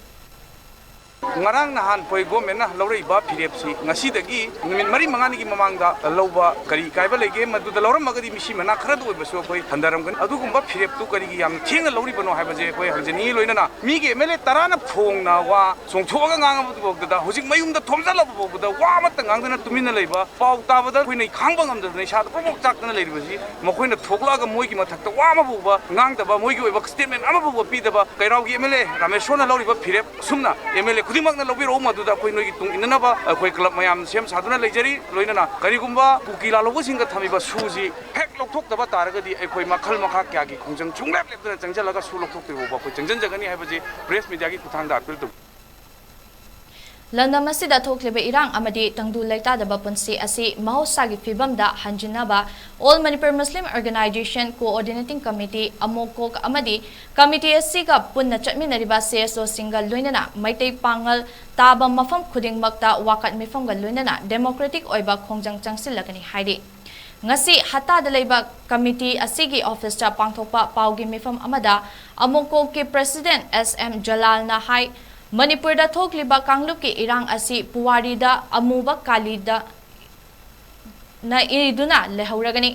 ꯉꯔꯥꯡ ꯅꯍꯥꯟ ꯑꯩꯈꯣꯏ ꯒꯣꯔꯃꯦꯟꯅ ꯂꯧꯔꯛꯏꯕ ꯐꯤꯔꯦꯞꯁꯤ ꯉꯁꯤꯗꯒꯤ ꯅꯨꯃꯤꯠ ꯃꯔꯤ ꯃꯉꯥꯅꯤꯒꯤ ꯃꯃꯥꯡꯗ ꯂꯧꯕ ꯀꯔꯤ ꯀꯥꯏꯕ ꯂꯩꯒꯦ? ꯃꯗꯨꯗ ꯂꯧꯔꯝꯃꯒꯗꯤ ꯃꯤꯁꯤ ꯃꯅꯥ ꯈꯔꯗ ꯑꯣꯏꯕꯁꯨ ꯑꯩꯈꯣꯏ ꯍꯟꯊꯔꯝꯒꯅꯤ꯫ ꯑꯗꯨꯒꯨꯝꯕ ꯐꯤꯔꯦꯞꯇꯨ ꯀꯔꯤꯒꯤ ꯌꯥꯝꯅ ꯊꯦꯡꯅ ꯂꯧꯔꯤꯕꯅꯣ ꯍꯥꯏꯕꯁꯦ ꯑꯩꯈꯣꯏ ꯍꯪꯖꯅꯤꯡꯉꯤ꯫ ꯂꯣꯏꯅꯅ ꯃꯤꯒꯤ ꯑꯦꯝ ꯑꯦꯜ ꯑꯦ ꯇꯔꯥꯅ ꯐꯣꯡꯅ ꯋꯥ ꯆꯣꯡꯊꯣꯛꯑꯒ ꯉꯥꯡꯉꯕ ꯐꯥꯎꯕꯗ, ꯍꯧꯖꯤꯛ ꯃꯌꯨꯝꯗ ꯊꯣꯝꯖꯜꯂꯕ ꯐꯥꯎꯕꯗ ꯋꯥ ꯑꯃꯠꯇ ꯉꯥꯡꯗꯅ ꯇꯨꯃꯤꯟꯅ ꯂꯩꯕ, ꯄꯥꯎ ꯇꯥꯕꯗ ꯑꯩꯈꯣꯏꯅ ꯈꯥꯡꯕ ꯉꯝꯗꯗꯅ ꯏꯁꯥꯗ ꯄ꯭ꯔꯣꯛ ꯄ꯭ꯔꯣꯛ ꯆꯥꯛꯇꯅ ꯂꯩꯔꯤꯕꯁꯤ, ꯃꯈꯣꯏꯅ ꯊꯣꯛꯂꯛꯑꯒ ꯃꯣꯏꯒꯤ ꯃꯊꯛꯇ ꯋꯥ ꯑꯃ ꯐꯥꯎꯕ ꯉꯥꯡꯗꯕ, ꯃꯣꯏꯒꯤ ꯑꯣꯏꯕ ꯁ꯭ꯇꯦꯠꯃꯦꯟ ꯑꯃ ꯐꯥꯎꯕ ꯄꯤꯗꯕ, ꯀꯩꯔꯥꯎꯒꯤ ꯑꯦꯝ ꯑꯦꯜ ꯑꯦ ꯔꯥꯃꯦꯁꯣꯔꯅ ꯂꯧꯔꯤꯕ ꯐꯤꯔꯦꯞ ꯑꯁꯨꯝꯅ ꯑꯦꯝ ꯑꯦꯜ ꯑꯦ ꯈꯨꯗꯤꯡꯃꯛꯅ ꯂꯧꯕꯤꯔꯛꯎ꯫ ꯃꯗꯨꯗ ꯑꯩꯈꯣꯏ ꯅꯣꯏꯒꯤ ꯇꯨꯡ ꯏꯟꯅꯅꯕ ꯑꯩꯈꯣꯏ ꯀ꯭ꯂꯕ ꯃꯌꯥꯝ ꯁꯦꯝ ꯁꯥꯗꯨꯅ ꯂꯩꯖꯔꯤ꯫ ꯂꯣꯏꯅꯅ ꯀꯔꯤꯒꯨꯝꯕ ꯀꯨꯀꯤ ꯂꯥꯜꯍꯧꯕꯁꯤꯡꯒ ꯊꯝꯃꯤꯕ ꯁꯨꯁꯤ ꯍꯦꯛ ꯂꯧꯊꯣꯛꯇꯕ ꯇꯥꯔꯒꯗꯤ ꯑꯩꯈꯣꯏ ꯃꯈꯜ ꯃꯈꯥ ꯀꯌꯥꯒꯤ ꯈꯣꯡꯖꯪ ꯁꯨꯡꯂꯦꯞ ꯂꯦꯞꯇꯅ ꯆꯪꯁꯤꯜꯂꯒ ꯁꯨ ꯂꯧꯊꯣꯛꯇ꯭ꯔꯤꯕ ꯐꯥꯎꯕ ꯑꯩꯈꯣꯏ ꯆꯪꯁꯤꯟꯖꯒꯅꯤ ꯍꯥꯏꯕꯁꯤ ꯄ꯭ꯔꯦꯁ ꯃꯤꯗꯤꯌꯥꯒꯤ ꯈꯨꯠꯊꯥꯡꯗ ꯑꯄꯤꯜ ꯇꯧꯖꯔꯤ꯫ ꯂꯝꯗꯝ ꯑꯁꯤꯗ ꯊꯣꯛꯂꯤꯕ ꯏꯔꯥꯡ ꯑꯃꯗꯤ ꯇꯪꯗꯨ ꯂꯩꯇꯥꯗꯕ ꯄꯨꯟꯁꯤ ꯑꯁꯤ ꯃꯍꯧꯁꯥꯒꯤ ꯐꯤꯕꯝꯗ ꯍꯟꯖꯤꯟꯅꯕ All Manipur Muslim Organisation Coordinating Committee, ꯑꯃꯣꯀꯣꯛ, ꯑꯃꯗꯤ ꯀꯃꯤꯇꯤ ꯑꯁꯤꯒ ꯄꯨꯟꯅ ꯆꯠꯃꯤꯟꯅꯔꯤꯕ ꯁꯤ ꯑꯦꯁ ꯑꯣꯁꯤꯡꯒ ꯂꯣꯏꯅꯅ ꯃꯩꯇꯩ ꯄꯥꯉꯜ ꯇꯥꯕ ꯃꯐꯝ ꯈꯨꯗꯤꯡꯃꯛꯇ ꯋꯥꯀꯠ ꯃꯤꯐꯝꯒ ꯂꯣꯏꯅꯅ ꯗꯦꯃꯣꯀ꯭ꯔꯦꯇꯤꯛ ꯑꯣꯏꯕ ꯈꯣꯡꯖꯪ ꯆꯪꯁꯤꯜꯂꯒꯅꯤ ꯍꯥꯏꯔꯤ꯫ ꯉꯁꯤ ꯍꯠꯇꯥꯗ ꯂꯩꯕ ꯀꯃꯤꯇꯤ ꯑꯁꯤꯒꯤ ꯑꯣꯐꯤꯁꯇ ꯄꯥꯡꯊꯣꯛꯄ ꯄꯥꯎꯒꯤ ꯃꯤꯐꯝ ꯑꯃꯗ ꯑꯃꯣꯀꯣꯛꯀꯤ ꯄ꯭ꯔꯦꯁꯤꯗꯦꯟꯠ ꯑꯦꯁ ꯑꯦꯝ ꯖꯂꯥꯜꯅ ꯍꯥꯏ, ꯃꯅꯤꯄꯨꯔꯗ ꯊꯣꯛꯂꯤꯕ ꯀꯥꯡꯂꯨꯞꯀꯤ ꯏꯔꯥꯡ ꯑꯁꯤ ꯄꯨꯋꯥꯔꯤꯗ ꯑꯃꯨꯕ ꯀꯥꯂꯤꯗ ꯅ ꯏꯗꯨꯅ ꯂꯩꯍꯧꯔꯒꯅꯤ꯫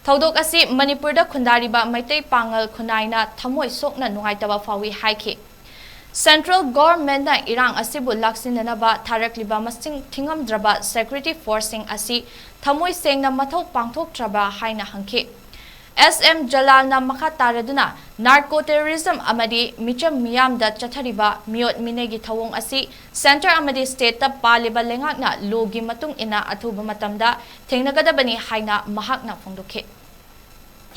ꯊꯧꯗꯣꯛ ꯑꯁꯤ ꯃꯅꯤꯄꯨꯔꯗ ꯈꯨꯟꯗꯥꯔꯤꯕ ꯃꯩꯇꯩ ꯄꯥꯉꯜ ꯈꯨꯟꯅꯥꯏꯅ ꯊꯃꯣꯏ ꯁꯣꯛꯅ ꯅꯨꯡꯉꯥꯏꯇꯕ ꯐꯥꯎꯏ ꯍꯥꯏꯈꯤ꯫ ꯁꯦꯟꯇ꯭ꯔꯦꯜ ꯒꯣꯔꯃꯦꯟꯠꯅ ꯏꯔꯥꯡ ꯑꯁꯤꯕꯨ ꯂꯥꯛꯁꯤꯟꯅꯅꯕ ꯊꯥꯔꯛꯂꯤꯕ ꯃꯁꯤꯡ ꯊꯤꯉꯝꯗ꯭ꯔꯕ ꯁꯦꯀ꯭ꯌꯨꯔꯤꯇꯤ ꯐꯣꯔꯁꯁꯤꯡ ꯑꯁꯤ ꯊꯃꯣꯏ ꯁꯦꯡꯅ ꯃꯊꯧ ꯄꯥꯡꯊꯣꯛꯇ꯭ꯔꯕ꯭ꯔꯥ ꯍꯥꯏꯅ ꯍꯪꯈꯤ꯫ ꯑꯦꯁ ꯑꯦꯝ ꯖꯂꯥꯜꯅ ꯃꯈꯥ ꯇꯥꯔꯗꯨꯅ ꯅꯥꯔꯀꯣ ꯇꯦꯔꯣꯔꯤꯖꯝ ꯑꯃꯗꯤ ꯃꯤꯆꯝ ꯃꯤꯌꯥꯝꯗ ꯆꯠꯊꯔꯤꯕ ꯃꯤꯑꯣꯠ ꯃꯤꯅꯩꯒꯤ ꯊꯧꯑꯣꯡ ꯑꯁꯤ ꯁꯦꯟꯇꯔ ꯑꯃꯗꯤ ꯁ꯭ꯇꯦꯠꯇ ꯄꯥꯜꯂꯤꯕ ꯂꯩꯉꯥꯛꯅ ꯂꯣꯒꯤ ꯃꯇꯨꯡ ꯏꯟꯅ ꯑꯊꯨꯕ ꯃꯇꯝꯗ ꯊꯦꯡꯅꯒꯗꯕꯅꯤ ꯍꯥꯏꯅ ꯃꯍꯥꯛꯅ ꯐꯣꯡꯗꯣꯛꯈꯤ꯫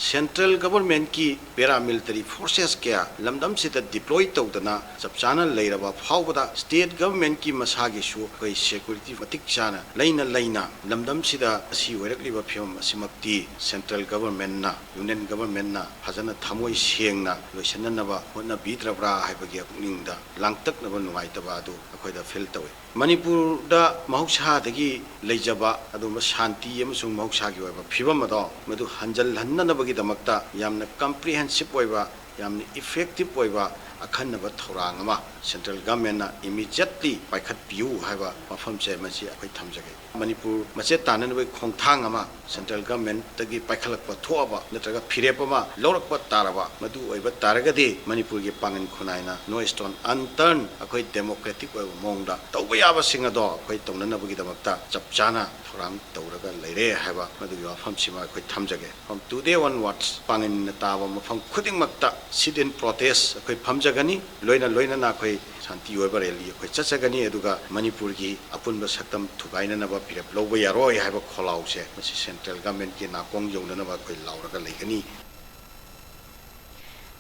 ꯁꯦꯟꯇ꯭ꯔꯦꯜ ꯒꯚꯔꯟꯃꯦꯟꯠꯀꯤ ꯄꯦꯔꯥꯃꯤꯂꯤꯇꯔꯤ ꯐꯣꯔꯁꯦꯁ ꯀꯌꯥ ꯂꯝꯗꯝꯁꯤꯗ ꯗꯤꯄ꯭ꯂꯣꯏ ꯇꯧꯗꯅ ꯆꯞ ꯆꯥꯅ ꯂꯩꯔꯕ ꯐꯥꯎꯕꯗ ꯁ꯭ꯇꯦꯠ ꯒꯚꯔꯟꯃꯦꯟꯠꯀꯤ ꯃꯁꯥꯒꯤꯁꯨ ꯑꯩꯈꯣꯏ ꯁꯦꯀ꯭ꯌꯨꯔꯤꯇꯤ ꯃꯇꯤꯛ ꯆꯥꯅ ꯂꯩꯅ ꯂꯩꯅ ꯂꯝꯗꯝꯁꯤꯗ ꯑꯁꯤ ꯑꯣꯏꯔꯛꯂꯤꯕ ꯐꯤꯕꯝ ꯑꯁꯤꯃꯛꯇꯤ ꯁꯦꯟꯇ꯭ꯔꯦꯜ ꯒꯚꯔꯟꯃꯦꯟꯠꯅ, ꯌꯨꯅꯤꯌꯟ ꯒꯚꯔꯟꯃꯦꯟꯠꯅ ꯐꯖꯅ ꯊꯃꯣꯏ ꯁꯦꯡꯅ ꯂꯣꯏꯁꯤꯟꯅꯅꯕ ꯍꯣꯠꯅꯕꯤꯗ꯭ꯔꯕ꯭ꯔꯥ ꯍꯥꯏꯕꯒꯤ ꯄꯨꯛꯅꯤꯡꯗ ꯂꯥꯡꯇꯛꯅꯕ ꯅꯨꯡꯉꯥꯏꯇꯕ ꯑꯗꯨ ꯑꯩꯈꯣꯏꯗ ꯐꯤꯜ ꯇꯧꯏ꯫ ꯃꯅꯤꯄꯨꯔꯗ ꯃꯍꯧꯁꯥꯗꯒꯤ ꯂꯩꯖꯕ ꯑꯗꯨꯒꯨꯝꯕ ꯁꯥꯟꯇꯤ ꯑꯃꯁꯨꯡ ꯃꯍꯧꯁꯥꯒꯤ ꯑꯣꯏꯕ ꯐꯤꯕꯝ ꯑꯗꯣ ꯃꯗꯨ ꯍꯟꯖꯜꯍꯟꯅꯅꯕꯒꯤꯗꯃꯛꯇ ꯌꯥꯝꯅ ꯀꯝꯄ꯭ꯔꯤꯍꯦꯟꯁꯤꯞ ꯑꯣꯏꯕ, ꯌꯥꯝꯅ ꯏꯐꯦꯛꯇꯤꯞ ꯑꯣꯏꯕ ꯑꯈꯟꯅꯕ ꯊꯧꯔꯥꯡ ꯑꯃ ꯁꯦꯟꯇ꯭ꯔꯦꯜ ꯒꯚꯔꯟꯃꯦꯟꯠꯅ ꯏꯃꯤꯗꯤꯌꯦꯠꯂꯤ ꯄꯥꯏꯈꯠꯄꯤꯌꯨ ꯍꯥꯏꯕ ꯋꯥꯐꯝꯁꯦ ꯃꯁꯤ ꯑꯩꯈꯣꯏ ꯊꯝꯖꯒꯦ꯫ ꯃꯅꯤꯄꯨꯔ ꯃꯆꯦꯠ ꯇꯥꯅꯅꯕꯒꯤ ꯈꯣꯡꯊꯥꯡ ꯑꯃ ꯁꯦꯟꯇ꯭ꯔꯦꯜ ꯒꯚꯔꯟꯃꯦꯟꯠꯇꯒꯤ ꯄꯥꯏꯈꯠꯂꯛꯄ ꯊꯣꯛꯑꯕ ꯅꯠꯇ꯭ꯔꯒ ꯐꯤꯔꯦꯞ ꯑꯃ ꯂꯧꯔꯛꯄ ꯇꯥꯔꯕ, ꯃꯗꯨ ꯑꯣꯏꯕ ꯇꯥꯔꯒꯗꯤ ꯃꯅꯤꯄꯨꯔꯒꯤ ꯄꯥꯡꯒꯜ ꯈꯨꯟꯅꯥꯏꯅ no stone unturned ꯑꯩꯈꯣꯏ ꯗꯦꯃꯣꯀ꯭ꯔꯦꯇꯤꯛ ꯑꯣꯏꯕ ꯃꯑꯣꯡꯗ ꯇꯧꯕ ꯌꯥꯕꯁꯤꯡ ꯑꯗꯣ ꯑꯩꯈꯣꯏ ꯇꯧꯅꯅꯕꯒꯤꯗꯃꯛꯇ ꯆꯞ ꯆꯥꯅ ꯊꯧꯔꯥꯡ ꯇꯧꯔꯒ ꯂꯩꯔꯦ ꯍꯥꯏꯕ ꯃꯗꯨꯒꯤ ꯋꯥꯐꯝꯁꯤꯃ ꯑꯩꯈꯣꯏ ꯊꯝꯖꯒꯦ꯫ From today onwards ꯄꯥꯡꯒꯜꯅ ꯇꯥꯕ ꯃꯐꯝ ꯈꯨꯗꯤꯡꯃꯛꯇ Sit in protest ꯑꯩꯈꯣꯏ ꯐꯝꯖꯒꯅꯤ꯫ ꯂꯣꯏꯅ ꯂꯣꯏꯅꯅ ꯑꯩꯈꯣꯏ ꯁꯥꯟꯇꯤ ꯑꯣꯏꯕ ꯔꯦꯂꯤ ꯑꯩꯈꯣꯏ ꯆꯠꯆꯒꯅꯤ꯫ ꯑꯗꯨꯒ ꯃꯅꯤꯄꯨꯔꯒꯤ ꯑꯄꯨꯟꯕ ꯁꯛꯇꯝ ꯊꯨꯒꯥꯏꯅꯅꯕ ꯐꯤꯔꯦꯞ ꯂꯧꯕ ꯌꯥꯔꯣꯏ ꯍꯥꯏꯕ ꯈꯣꯜꯂꯥꯎꯁꯦ ꯃꯁꯤ central governmentꯀꯤ ꯅꯥꯀꯣꯡ ꯌꯧꯅꯅꯕ ꯑꯩꯈꯣꯏ ꯂꯥꯎꯔꯒ ꯂꯩꯒꯅꯤ꯫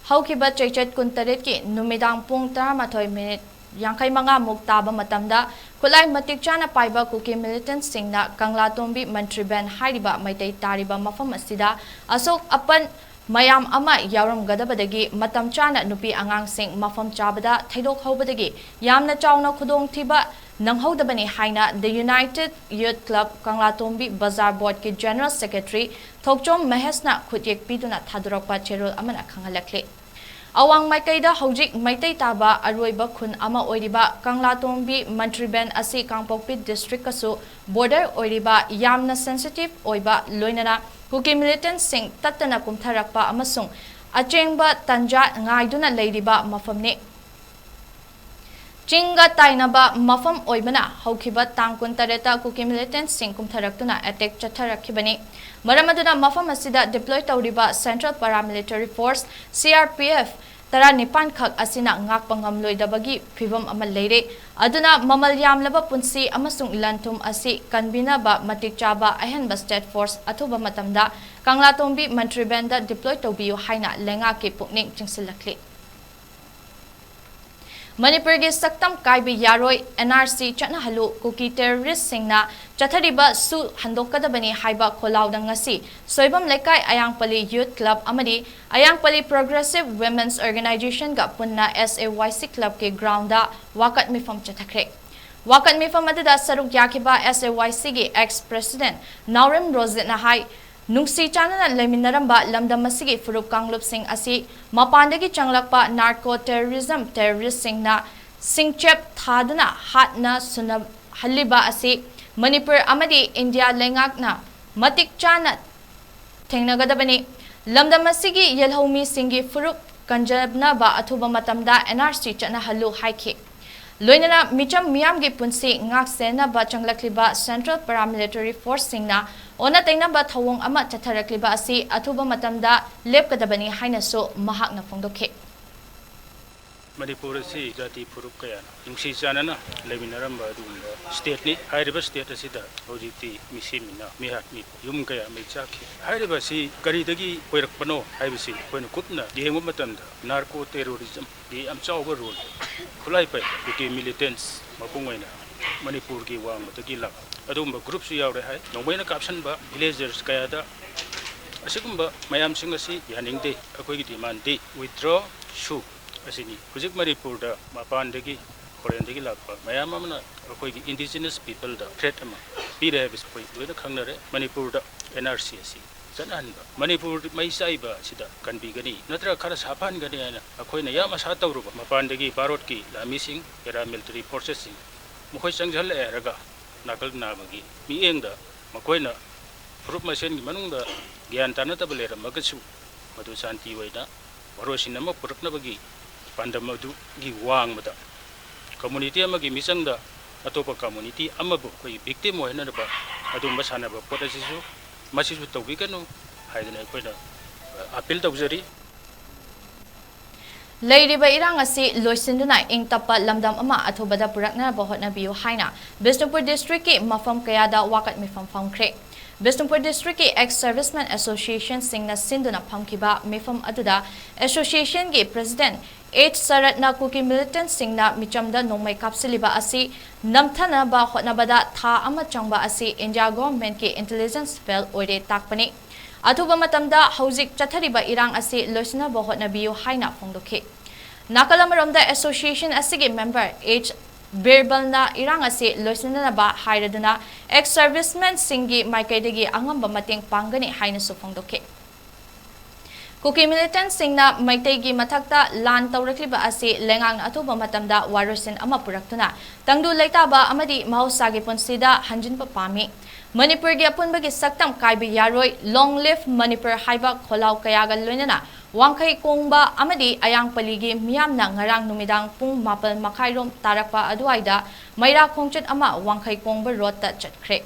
ꯍꯧꯈꯤꯕ ꯆꯩꯆꯠ ꯀꯨꯟꯇꯔꯦꯠꯀꯤ ꯅꯨꯃꯤꯗꯥꯡ ꯄꯨꯡ ꯇꯔꯥꯃꯥꯊꯣꯏ ꯃꯤꯅꯤꯠ ꯌꯥꯡꯈꯩ ꯃꯉꯥ ꯃꯨꯛ ꯇꯥꯕ ꯃꯇꯝꯗ ꯈꯨꯠꯂꯥꯏ ꯃꯇꯤꯛ ꯆꯥꯅ ꯄꯥꯏꯕ ꯀꯨꯀꯤ militantꯁꯤꯡꯅ ꯀꯪꯂꯥꯇꯣꯝꯕꯤ ꯃꯟꯇ꯭ꯔꯤꯕꯦꯟ ꯍꯥꯏꯔꯤꯕ ꯃꯩꯇꯩ ꯇꯥꯔꯤꯕ ꯃꯐꯝ ꯑꯁꯤꯗ ꯑꯁꯣꯛ ꯑꯄꯟ ꯃꯌꯥꯝ ꯑꯃ ꯌꯥꯎꯔꯝꯒꯗꯕꯗꯒꯤ ꯃꯇꯝ ꯆꯥꯅ ꯅꯨꯄꯤ ꯑꯉꯥꯡꯁꯤꯡ ꯃꯐꯝ ꯆꯥꯕꯗ ꯊꯩꯗꯣꯛꯍꯧꯕꯗꯒꯤ ꯌꯥꯝꯅ ꯆꯥꯎꯅ ꯈꯨꯗꯣꯡꯊꯤꯕ ꯅꯪꯍꯧꯗꯕꯅꯤ ꯍꯥꯏꯅ The United Youth Club ꯀꯪꯂꯥꯇꯣꯝꯕꯤ ꯕꯖꯥꯔ ꯕꯣꯔꯗꯀꯤ General Secretary ꯊꯣꯛꯆꯣꯝ ꯃꯍꯦꯁꯅ ꯈꯨꯠꯌꯦꯛ ꯄꯤꯗꯨꯅ ꯊꯥꯗꯣꯔꯛꯄ ꯆꯦꯔꯣꯜ ꯑꯃꯅ ꯈꯪꯍꯜꯂꯛꯂꯤ꯫ ꯑꯋꯥꯡ ꯃꯥꯏꯀꯩꯗ ꯍꯧꯖꯤꯛ ꯃꯩꯇꯩ ꯇꯥꯕ ꯑꯔꯣꯏꯕ ꯈꯨꯟ ꯑꯃ ꯑꯣꯏꯔꯤꯕ ꯀꯪꯂꯥꯇꯣꯡꯕꯤ ꯃꯟꯇ꯭ꯔꯤꯕꯦꯟ ꯑꯁꯤ ꯀꯥꯡꯄꯣꯛꯄꯤ districtꯀꯁꯨ border ꯑꯣꯏꯔꯤꯕ ꯌꯥꯝꯅ sensitive ꯑꯣꯏꯕ ꯂꯣꯏꯅꯅ ꯀꯨꯀꯤ militantꯁꯤꯡ ꯇꯠꯇꯅ ꯀꯨꯝꯊꯔꯛꯄ ꯑꯃꯁꯨꯡ ꯑꯆꯦꯡꯕ ꯇꯟꯖꯥ ꯉꯥꯏꯗꯨꯅ ꯂꯩꯔꯤꯕ ꯃꯐꯝꯅꯤ꯫ ꯆꯤꯡꯒ ꯇꯥꯏꯅꯕ ꯃꯐꯝ ꯑꯣꯏꯕꯅ ꯍꯧꯈꯤꯕ ꯇꯥꯡ ꯀꯨꯟꯇꯔꯦꯠꯇ ꯀꯨꯀꯤ militantꯁꯤꯡ ꯀꯨꯝꯊꯔꯛꯇꯨꯅ attack ꯆꯠꯊꯔꯛꯈꯤꯕꯅꯤ꯫ ꯃꯔꯝ ꯑꯗꯨꯅ ꯃꯐꯝ ꯑꯁꯤꯗ deploy ꯇꯧꯔꯤꯕ Central Paramilitary Force, C R P F, ꯇꯔꯥꯅꯤꯄꯥꯟ ꯈꯛ ꯑꯁꯤꯅ ꯉꯥꯛꯄ ꯉꯝꯂꯣꯏꯗꯕꯒꯤ ꯐꯤꯚꯝ ꯑꯃ ꯂꯩꯔꯦ꯫ ꯑꯗꯨꯅ ꯃꯃꯜ ꯌꯥꯝꯂꯕ ꯄꯨꯟꯁꯤ ꯑꯃꯁꯨꯡ ꯂꯟ ꯊꯨꯝ ꯑꯁꯤ ꯀꯟꯕꯤꯅꯕ ꯃꯇꯤꯛ ꯆꯥꯕ ꯑꯍꯦꯟꯕ state force ꯑꯊꯨꯕ ꯃꯇꯝꯗ ꯀꯪꯂꯥꯇꯣꯡꯕꯤ ꯃꯟꯇ꯭ꯔꯤꯕꯦꯟꯗ deploy ꯇꯧꯕꯤꯌꯨ ꯍꯥꯏꯅ ꯂꯩꯉꯥꯛꯀꯤ ꯄꯨꯛꯅꯤꯡ ꯆꯤꯡꯁꯤꯜꯂꯛꯂꯤ꯫ ꯃꯅꯤꯄꯨꯔꯒꯤ ꯁꯛꯇꯝ ꯀꯥꯏꯕ ꯌꯥꯔꯣꯏ, N R C ꯆꯠꯅꯍꯜꯂꯨ, ꯀꯨꯀꯤ terroristꯁꯤꯡꯅ ꯆꯠꯊꯔꯤꯕ ꯁꯨ ꯍꯟꯗꯣꯛꯀꯗꯕꯅꯤ ꯍꯥꯏꯕ ꯈꯣꯜꯂꯥꯎꯗ ꯉꯁꯤ ꯁꯣꯏꯕꯝ ꯂꯩꯀꯥꯏ ꯑꯌꯥꯡꯄꯜꯂꯤ Youth Club ꯑꯃꯗꯤ ꯑꯌꯥꯡꯄꯜꯂꯤ Progressive Women's Organizationꯒ ꯄꯨꯟꯅ S A Y C clubꯀꯤ groundꯗ ꯋꯥꯀꯠ ꯃꯤꯐꯝ ꯆꯠꯊꯈ꯭ꯔꯦ꯫ ꯋꯥꯀꯠ ꯃꯤꯐꯝ ꯑꯗꯨꯗ ꯁꯔꯨꯛ ꯌꯥꯈꯤꯕ S A Y Cꯒꯤ ex president ꯅꯥꯎꯔꯦꯝ ꯔꯣꯖꯦꯠꯅ ꯍꯥꯏ, ꯅꯨꯡꯁꯤ ꯆꯥꯟꯅꯅ ꯂꯩꯃꯤꯟꯅꯔꯝꯕ ꯂꯝꯗꯝ ꯑꯁꯤꯒꯤ ꯐꯨꯔꯨꯞ ꯀꯥꯡꯂꯨꯞꯁꯤꯡ ꯑꯁꯤ ꯃꯄꯥꯟꯗꯒꯤ ꯆꯪꯂꯛꯄ narco terrorism terroristꯁꯤꯡꯅ ꯁꯤꯡꯆꯦꯞ ꯊꯥꯗꯨꯅ ꯍꯥꯠꯅ ꯁꯨꯅꯍꯜꯂꯤꯕ ꯑꯁꯤ ꯃꯅꯤꯄꯨꯔ ꯑꯃꯗꯤ ꯏꯟꯗꯤꯌꯥ ꯂꯩꯉꯥꯛꯅ ꯃꯇꯤꯛ ꯆꯥꯅ ꯊꯦꯡꯅꯒꯗꯕꯅꯤ꯫ ꯂꯝꯗꯝ ꯑꯁꯤꯒꯤ ꯌꯦꯜꯍꯧꯃꯤꯁꯤꯡꯒꯤ ꯐꯨꯔꯨꯞ ꯀꯟꯖꯅꯕ ꯑꯊꯨꯕ ꯃꯇꯝꯗ N R C ꯆꯠꯅꯍꯜꯂꯨ ꯍꯥꯏꯈꯤ꯫ ꯂꯣꯏꯅꯅ ꯃꯤꯆꯝ ꯃꯤꯌꯥꯝꯒꯤ ꯄꯨꯟꯁꯤ ꯉꯥꯛꯁꯦꯟꯅꯕ ꯆꯪꯂꯛꯂꯤꯕ Central Paramilitary Forceꯁꯤꯡꯅ ꯑꯣꯟꯅ ꯇꯩꯅꯕ ꯊꯧꯑꯣꯡ ꯑꯃ ꯆꯠꯊꯔꯛꯂꯤꯕ ꯑꯁꯤ ꯑꯊꯨꯕ ꯃꯇꯝꯗ ꯂꯦꯞꯀꯗꯕꯅꯤ ꯍꯥꯏꯅꯁꯨ ꯃꯍꯥꯛꯅ ꯐꯣꯡꯗꯣꯛꯈꯤ꯫ ꯃꯅꯤꯄꯨꯔ ꯑꯁꯤ ꯖꯥꯇꯤ ꯐꯨꯔꯨꯞ ꯀꯌꯥꯅ ꯅꯨꯡꯁꯤ ꯆꯥꯟꯅꯅ ꯂꯩꯃꯤꯟꯅꯔꯝꯕ ꯑꯗꯨꯒꯨꯝꯕ stateꯅꯤ꯫ ꯍꯥꯏꯔꯤꯕ state ꯑꯁꯤꯗ ꯍꯧꯖꯤꯛꯇꯤ ꯃꯤꯁꯤ ꯃꯤꯅꯥ, ꯃꯤꯍꯥꯠ ꯃꯤꯄꯨ, ꯌꯨꯝ ꯀꯌꯥ ꯃꯩ ꯆꯥꯛꯈꯤ꯫ ꯍꯥꯏꯔꯤꯕ ꯑꯁꯤ ꯀꯔꯤꯗꯒꯤ ꯑꯣꯏꯔꯛꯄꯅꯣ ꯍꯥꯏꯕꯁꯤ ꯑꯩꯈꯣꯏꯅ ꯀꯨꯞꯅ ꯌꯦꯡꯕ ꯃꯇꯝꯗ narco terrorismꯒꯤ ꯌꯥꯝ ꯆꯥꯎꯕ role ꯈꯨꯠꯂꯥꯏ ꯄꯥꯏ ꯀꯨꯀꯤ militants ꯃꯄꯨꯡ ꯑꯣꯏꯅ ꯃꯅꯤꯄꯨꯔꯒꯤ ꯋꯥꯡꯃꯗꯒꯤ ꯂꯥꯛꯄ ꯑꯗꯨꯒꯨꯝꯕ groupꯁꯨ ꯌꯥꯎꯔꯦ ꯍꯥꯏ꯫ ꯅꯣꯡꯃꯩꯅ ꯀꯥꯞꯁꯟꯕ villagers ꯀꯌꯥꯗ ꯑꯁꯤꯒꯨꯝꯕ ꯃꯌꯥꯝꯁꯤꯡ ꯑꯁꯤ ꯌꯥꯅꯤꯡꯗꯦ꯫ ꯑꯩꯈꯣꯏꯒꯤ demandꯗꯤ withdraw ꯁꯨ ꯑꯁꯤꯅꯤ꯫ ꯍꯧꯖꯤꯛ ꯃꯅꯤꯄꯨꯔꯗ ꯃꯄꯥꯟꯗꯒꯤ foreignꯗꯒꯤ ꯂꯥꯛꯄ ꯃꯌꯥꯝ ꯑꯃꯅ ꯑꯩꯈꯣꯏꯒꯤ indigenous peopleꯗ threat ꯑꯃ ꯄꯤꯔꯦ ꯍꯥꯏꯕꯁꯤ ꯑꯩꯈꯣꯏ ꯂꯣꯏꯅ ꯈꯪꯅꯔꯦ꯫ ꯃꯅꯤꯄꯨꯔꯗ NRC ꯑꯁꯤ ꯆꯠꯅꯍꯟꯕ, ꯃꯅꯤꯄꯨꯔ ꯃꯩ ꯆꯥꯛꯏꯕ ꯑꯁꯤꯗ ꯀꯟꯕꯤꯒꯅꯤ ꯅꯠꯇ꯭ꯔꯒ ꯈꯔ ꯁꯥꯐꯍꯟꯒꯅꯤ ꯍꯥꯏꯅ ꯑꯩꯈꯣꯏꯅ ꯌꯥꯝ ꯑꯁꯥ ꯇꯧꯔꯨꯕ ꯃꯄꯥꯟꯗꯒꯤ ꯚꯥꯔꯠꯀꯤ ꯂꯥꯟꯃꯤꯁꯤꯡ, paramilitary forcesꯁꯤꯡ ꯃꯈꯣꯏ ꯆꯪꯁꯤꯜꯂꯛꯑꯦ ꯍꯥꯏꯔꯒ ꯅꯥꯀꯜ ꯅꯥꯝꯃꯒꯤ ꯃꯤꯠꯌꯦꯡꯗ ꯃꯈꯣꯏꯅ ꯐꯨꯔꯨꯞ ꯃꯁꯦꯟꯒꯤ ꯃꯅꯨꯡꯗ ꯒ꯭ꯌꯥꯟ ꯇꯥꯅꯗꯕ ꯂꯩꯔꯝꯃꯒꯁꯨ ꯃꯗꯨ ꯁꯥꯟꯇꯤ ꯑꯣꯏꯅ ꯋꯥꯔꯣꯏꯁꯤꯟ ꯑꯃ ꯄꯨꯔꯛꯅꯕꯒꯤ ꯄꯥꯟꯗꯝ ꯑꯗꯨꯒꯤ ꯋꯥꯡꯃꯗ community ꯑꯃꯒꯤ ꯃꯤꯆꯪꯗ ꯑꯇꯣꯞꯄ community ꯑꯃꯕꯨ ꯑꯩꯈꯣꯏꯒꯤ victim ꯑꯣꯏꯍꯟꯅꯕ ꯑꯗꯨꯒꯨꯝꯕ ꯁꯥꯟꯅꯕ ꯄꯣꯠ ꯑꯁꯤꯁꯨ ꯃꯁꯤꯁꯨ ꯇꯧꯕꯤꯒꯅꯨ ꯍꯥꯏꯗꯅ ꯑꯩꯈꯣꯏꯅ appeal ꯇꯧꯖꯔꯤ꯫ ꯂꯩꯔꯤꯕ ꯏꯔꯥꯡ ꯑꯁꯤ ꯂꯣꯏꯁꯤꯟꯗꯨꯅ ꯏꯪ ꯇꯞꯄ ꯂꯝꯗꯝ ꯑꯃ ꯑꯊꯨꯕꯗ ꯄꯨꯔꯛꯅꯕ ꯍꯣꯠꯅꯕꯤꯌꯨ ꯍꯥꯏꯅ ꯕꯤꯁꯅꯨꯄꯨꯔ districtꯀꯤ ꯃꯐꯝ ꯀꯌꯥꯗ ꯋꯥꯀꯠ ꯃꯤꯐꯝ ꯐꯝꯈ꯭ꯔꯦ꯫ ꯕꯤꯁꯅꯨꯄꯨꯔ districtꯀꯤ ex servicemen associationꯁꯤꯡꯅ ꯁꯤꯟꯗꯨꯅ ꯐꯝꯈꯤꯕ ꯃꯤꯐꯝ ꯑꯗꯨꯗ associationꯒꯤ president H ꯁꯔꯠꯅ ꯀꯨꯀꯤ militantꯁꯤꯡꯅ ꯃꯤꯆꯝꯗ ꯅꯣꯡꯃꯩ ꯀꯥꯞꯁꯤꯜꯂꯤꯕ ꯑꯁꯤ ꯅꯝꯊꯅꯕ ꯍꯣꯠꯅꯕꯗ ꯊꯥ ꯑꯃ ꯆꯪꯕ ꯑꯁꯤ India governmentꯀꯤ intelligence fail ꯑꯣꯏꯔꯦ ꯇꯥꯛꯄꯅꯤ꯫ ꯑꯊꯨꯕ ꯃꯇꯝꯗ ꯍꯧꯖꯤꯛ ꯆꯠꯊꯔꯤꯕ ꯏꯔꯥꯡ ꯑꯁꯤ ꯂꯣꯏꯁꯤꯟꯅꯕ ꯍꯣꯠꯅꯕꯤꯌꯨ ꯍꯥꯏꯅ ꯐꯣꯡꯗꯣꯛꯈꯤ꯫ ꯅꯥꯀꯜ ꯑꯃꯔꯣꯝꯗ association ꯑꯁꯤꯒꯤ member H ꯕꯤꯔꯕꯜꯅ ꯏꯔꯥꯡ ꯑꯁꯤ ꯂꯣꯏꯁꯤꯟꯅꯅꯕ ꯍꯥꯏꯔꯗꯨꯅ ex servicemenꯁꯤꯡꯒꯤ ꯃꯥꯏꯀꯩꯗꯒꯤ ꯑꯉꯝꯕ ꯃꯇꯦꯡ ꯄꯥꯡꯒꯅꯤ ꯍꯥꯏꯅꯁꯨ ꯐꯣꯡꯗꯣꯛꯈꯤ꯫ ꯀꯨꯀꯤ militantꯁꯤꯡꯅ ꯃꯩꯇꯩꯒꯤ ꯃꯊꯛꯇ ꯂꯥꯟ ꯇꯧꯔꯛꯂꯤꯕ ꯑꯁꯤ ꯂꯩꯉꯥꯛꯅ ꯑꯊꯨꯕ ꯃꯇꯝꯗ ꯋꯥꯔꯣꯏꯁꯤꯟ ꯑꯃ ꯄꯨꯔꯛꯇꯨꯅ ꯇꯪꯗꯨ ꯂꯩꯇꯥꯕ ꯑꯃꯗꯤ ꯃꯍꯧꯁꯥꯒꯤ ꯄꯨꯟꯁꯤꯗ ꯍꯟꯖꯤꯟꯕ ꯄꯥꯝꯃꯤ꯫ ꯃꯅꯤꯄꯨꯔꯒꯤ ꯑꯄꯨꯟꯕꯒꯤ ꯁꯛꯇꯝ ꯀꯥꯏꯕ ꯌꯥꯔꯣꯏ, Long Live Manipur ꯍꯥꯏꯕ ꯈꯣꯜꯂꯥꯎ ꯀꯌꯥꯒ ꯂꯣꯏꯅꯅ ꯋꯥꯡꯈꯩ ꯀꯣꯡꯕ ꯑꯃꯗꯤ ꯑꯌꯥꯡꯄꯜꯂꯤꯒꯤ ꯃꯤꯌꯥꯝꯅ ꯉꯔꯥꯡ ꯅꯨꯃꯤꯗꯥꯡ ꯄꯨꯡ ꯃꯥꯄꯜ ꯃꯈꯥꯏꯔꯣꯝ ꯇꯥꯔꯛꯄ ꯑꯗꯨꯋꯥꯏꯗ ꯃꯩꯔꯥ ꯈꯣꯡꯆꯠ ꯑꯃ ꯋꯥꯡꯈꯩ ꯀꯣꯡꯕ ꯔꯣꯗꯇ ꯆꯠꯈ꯭ꯔꯦ꯫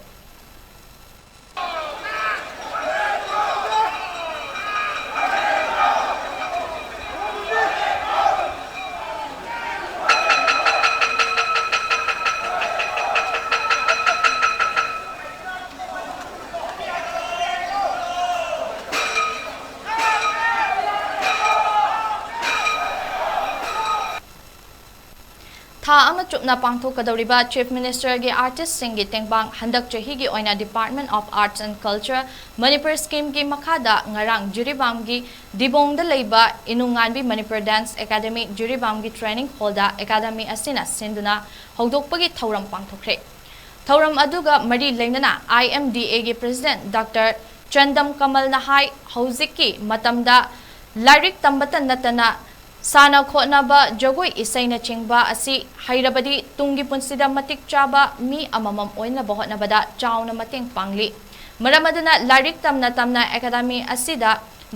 ꯊꯥ ꯑꯃ ꯆꯨꯞꯅ ꯄꯥꯡꯊꯣꯛꯀꯗꯧꯔꯤꯕ Chief Ministerꯒꯤ ꯑꯥꯔꯇꯤꯁꯁꯤꯡꯒꯤ ꯇꯦꯡꯕꯥꯡ ꯍꯟꯗꯛ ꯆꯍꯤꯒꯤ ꯑꯣꯏꯅ Department of Arts and Culture Manipur Schemeꯒꯤ ꯃꯈꯥꯗ ꯉꯔꯥꯡ ꯖꯤꯔꯤꯕꯥꯝꯒꯤ ꯗꯤꯕꯣꯡꯗ ꯂꯩꯕ ꯏꯅꯨꯡꯉꯥꯟꯕꯤ Manipur Dance Academy ꯖꯤꯔꯤꯕꯥꯝꯒꯤ training hallꯗ academy ꯑꯁꯤꯅ ꯁꯤꯟꯗꯨꯅ ꯍꯧꯗꯣꯛꯄꯒꯤ ꯊꯧꯔꯝ ꯄꯥꯡꯊꯣꯛꯈ꯭ꯔꯦ꯫ ꯊꯧꯔꯝ ꯑꯗꯨꯒ ꯃꯔꯤ ꯂꯩꯅꯅ IMDAꯒꯤ President Doctor ꯆꯟꯗꯝ ꯀꯃꯜꯅ ꯍꯥꯏ, ꯍꯧꯖꯤꯛꯀꯤ ꯃꯇꯝꯗ ꯂꯥꯏꯔꯤꯛ ꯇꯝꯕꯇ ꯅꯠꯇꯅ ꯁꯥꯟꯅ ꯈꯣꯠꯅꯕ, ꯖꯒꯣꯏ ꯏꯁꯩꯅꯆꯤꯡꯕ ꯑꯁꯤ ꯍꯩꯔꯕꯗꯤ ꯇꯨꯡꯒꯤ ꯄꯨꯟꯁꯤꯗ ꯃꯇꯤꯛ ꯆꯥꯕ ꯃꯤ ꯑꯃꯃꯝ ꯑꯣꯏꯅꯕ ꯍꯣꯠꯅꯕꯗ ꯆꯥꯎꯅ ꯃꯇꯦꯡ ꯄꯥꯡꯂꯤ꯫ ꯃꯔꯝ ꯑꯗꯨꯅ ꯂꯥꯏꯔꯤꯛ ꯇꯝꯅ ꯇꯝꯅ academy ꯑꯁꯤꯗ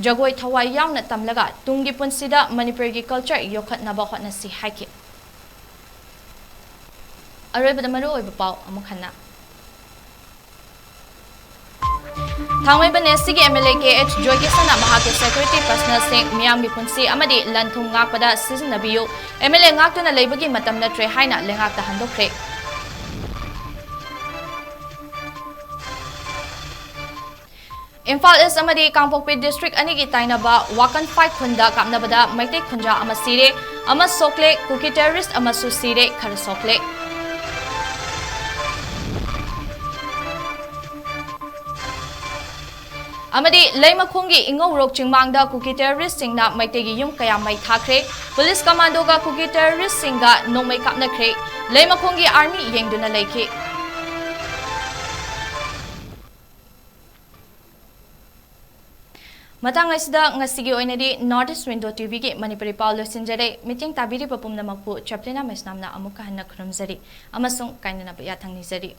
ꯖꯒꯣꯏ ꯊꯋꯥꯏ ꯌꯥꯎꯅ ꯇꯝꯂꯒ ꯇꯨꯡꯒꯤ ꯄꯨꯟꯁꯤꯗ ꯃꯅꯤꯄꯨꯔꯒꯤ culture ꯌꯣꯛꯈꯠꯅꯕ ꯍꯣꯠꯅꯁꯤ ꯍꯥꯏꯈꯤ꯫ ꯑꯔꯣꯏꯕꯗ ꯃꯔꯨꯑꯣꯏꯕ ꯄꯥꯎ ꯑꯃꯨꯛ ꯍꯟꯅ꯫ ꯊꯥꯡꯃꯩꯕꯟ SCꯒꯤ MLA KH ꯖꯣꯏꯀꯤꯁꯟꯅ ꯃꯍꯥꯛꯀꯤ security personnelꯁꯤꯡ ꯃꯤꯌꯥꯝꯒꯤ ꯄꯨꯟꯁꯤ ꯑꯃꯗꯤ ꯂꯟ ꯊꯨꯝ ꯉꯥꯛꯄꯗ ꯁꯤꯖꯤꯟꯅꯕꯤꯌꯨ, MLA ꯉꯥꯛꯇꯨꯅ ꯂꯩꯕꯒꯤ ꯃꯇꯝ ꯅꯠꯇ꯭ꯔꯦ ꯍꯥꯏꯅ ꯂꯩꯉꯥꯛꯇ ꯍꯟꯗꯣꯛꯈ꯭ꯔꯦ꯫ ꯏꯝꯐꯥꯜ East ꯑꯃꯗꯤ ꯀꯥꯡꯄꯣꯛꯄꯤ district ꯑꯅꯤꯒꯤ ꯇꯥꯏꯅꯕ ꯋꯥꯀꯟꯐꯥꯏ ꯈꯨꯟꯗ ꯀꯥꯞꯅꯕꯗ ꯃꯩꯇꯩ ꯈꯨꯟꯖꯥ ꯑꯃ ꯁꯤꯔꯦ, ꯑꯃ ꯁꯣꯛꯂꯦ, ꯀꯨꯀꯤ terrorist ꯑꯃꯁꯨ ꯁꯤꯔꯦ, ꯈꯔ ꯁꯣꯛꯂꯦ꯫ ꯑꯃꯗꯤ ꯂꯩꯃꯈꯣꯡꯒꯤ ꯏꯉꯧꯔꯣꯛ ꯆꯤꯡꯃꯥꯡꯗ ꯀꯨꯀꯤ terroristꯁꯤꯡꯅ ꯃꯩꯇꯩꯒꯤ ꯌꯨꯝ ꯀꯌꯥ ꯃꯩ ꯊꯥꯈ꯭ꯔꯦ꯫ Police commandoꯒ ꯀꯨꯀꯤ terroristꯁꯤꯡꯒ ꯅꯣꯡꯃꯩ ꯀꯥꯞꯅꯈ꯭ꯔꯦ꯫ ꯂꯩꯃꯈꯣꯡꯒꯤ army ꯌꯦꯡꯗꯨꯅ ꯂꯩꯈꯤ꯫ ꯃꯇꯥꯡ ꯑꯁꯤꯗ ꯉꯁꯤꯒꯤ ꯑꯣꯏꯅꯗꯤ North East Window TVꯒꯤ ꯃꯅꯤꯄꯨꯔꯤ ꯄꯥꯎ ꯂꯣꯏꯁꯤꯟꯖꯔꯦ꯫ ꯃꯤꯠꯌꯦꯡ ꯇꯥꯕꯤꯔꯤꯕ ꯄꯨꯝꯅꯃꯛꯄꯨ ꯆꯦꯄ꯭ꯂꯤꯅꯥ ꯃꯩꯁꯅꯥꯝꯅ ꯑꯃꯨꯛꯀ ꯍꯟꯅ ꯈꯨꯔꯨꯝꯖꯔꯤ ꯑꯃꯁꯨꯡ ꯀꯥꯏꯅꯅꯕ ꯌꯥꯊꯪ ꯅꯤꯖꯔꯤ꯫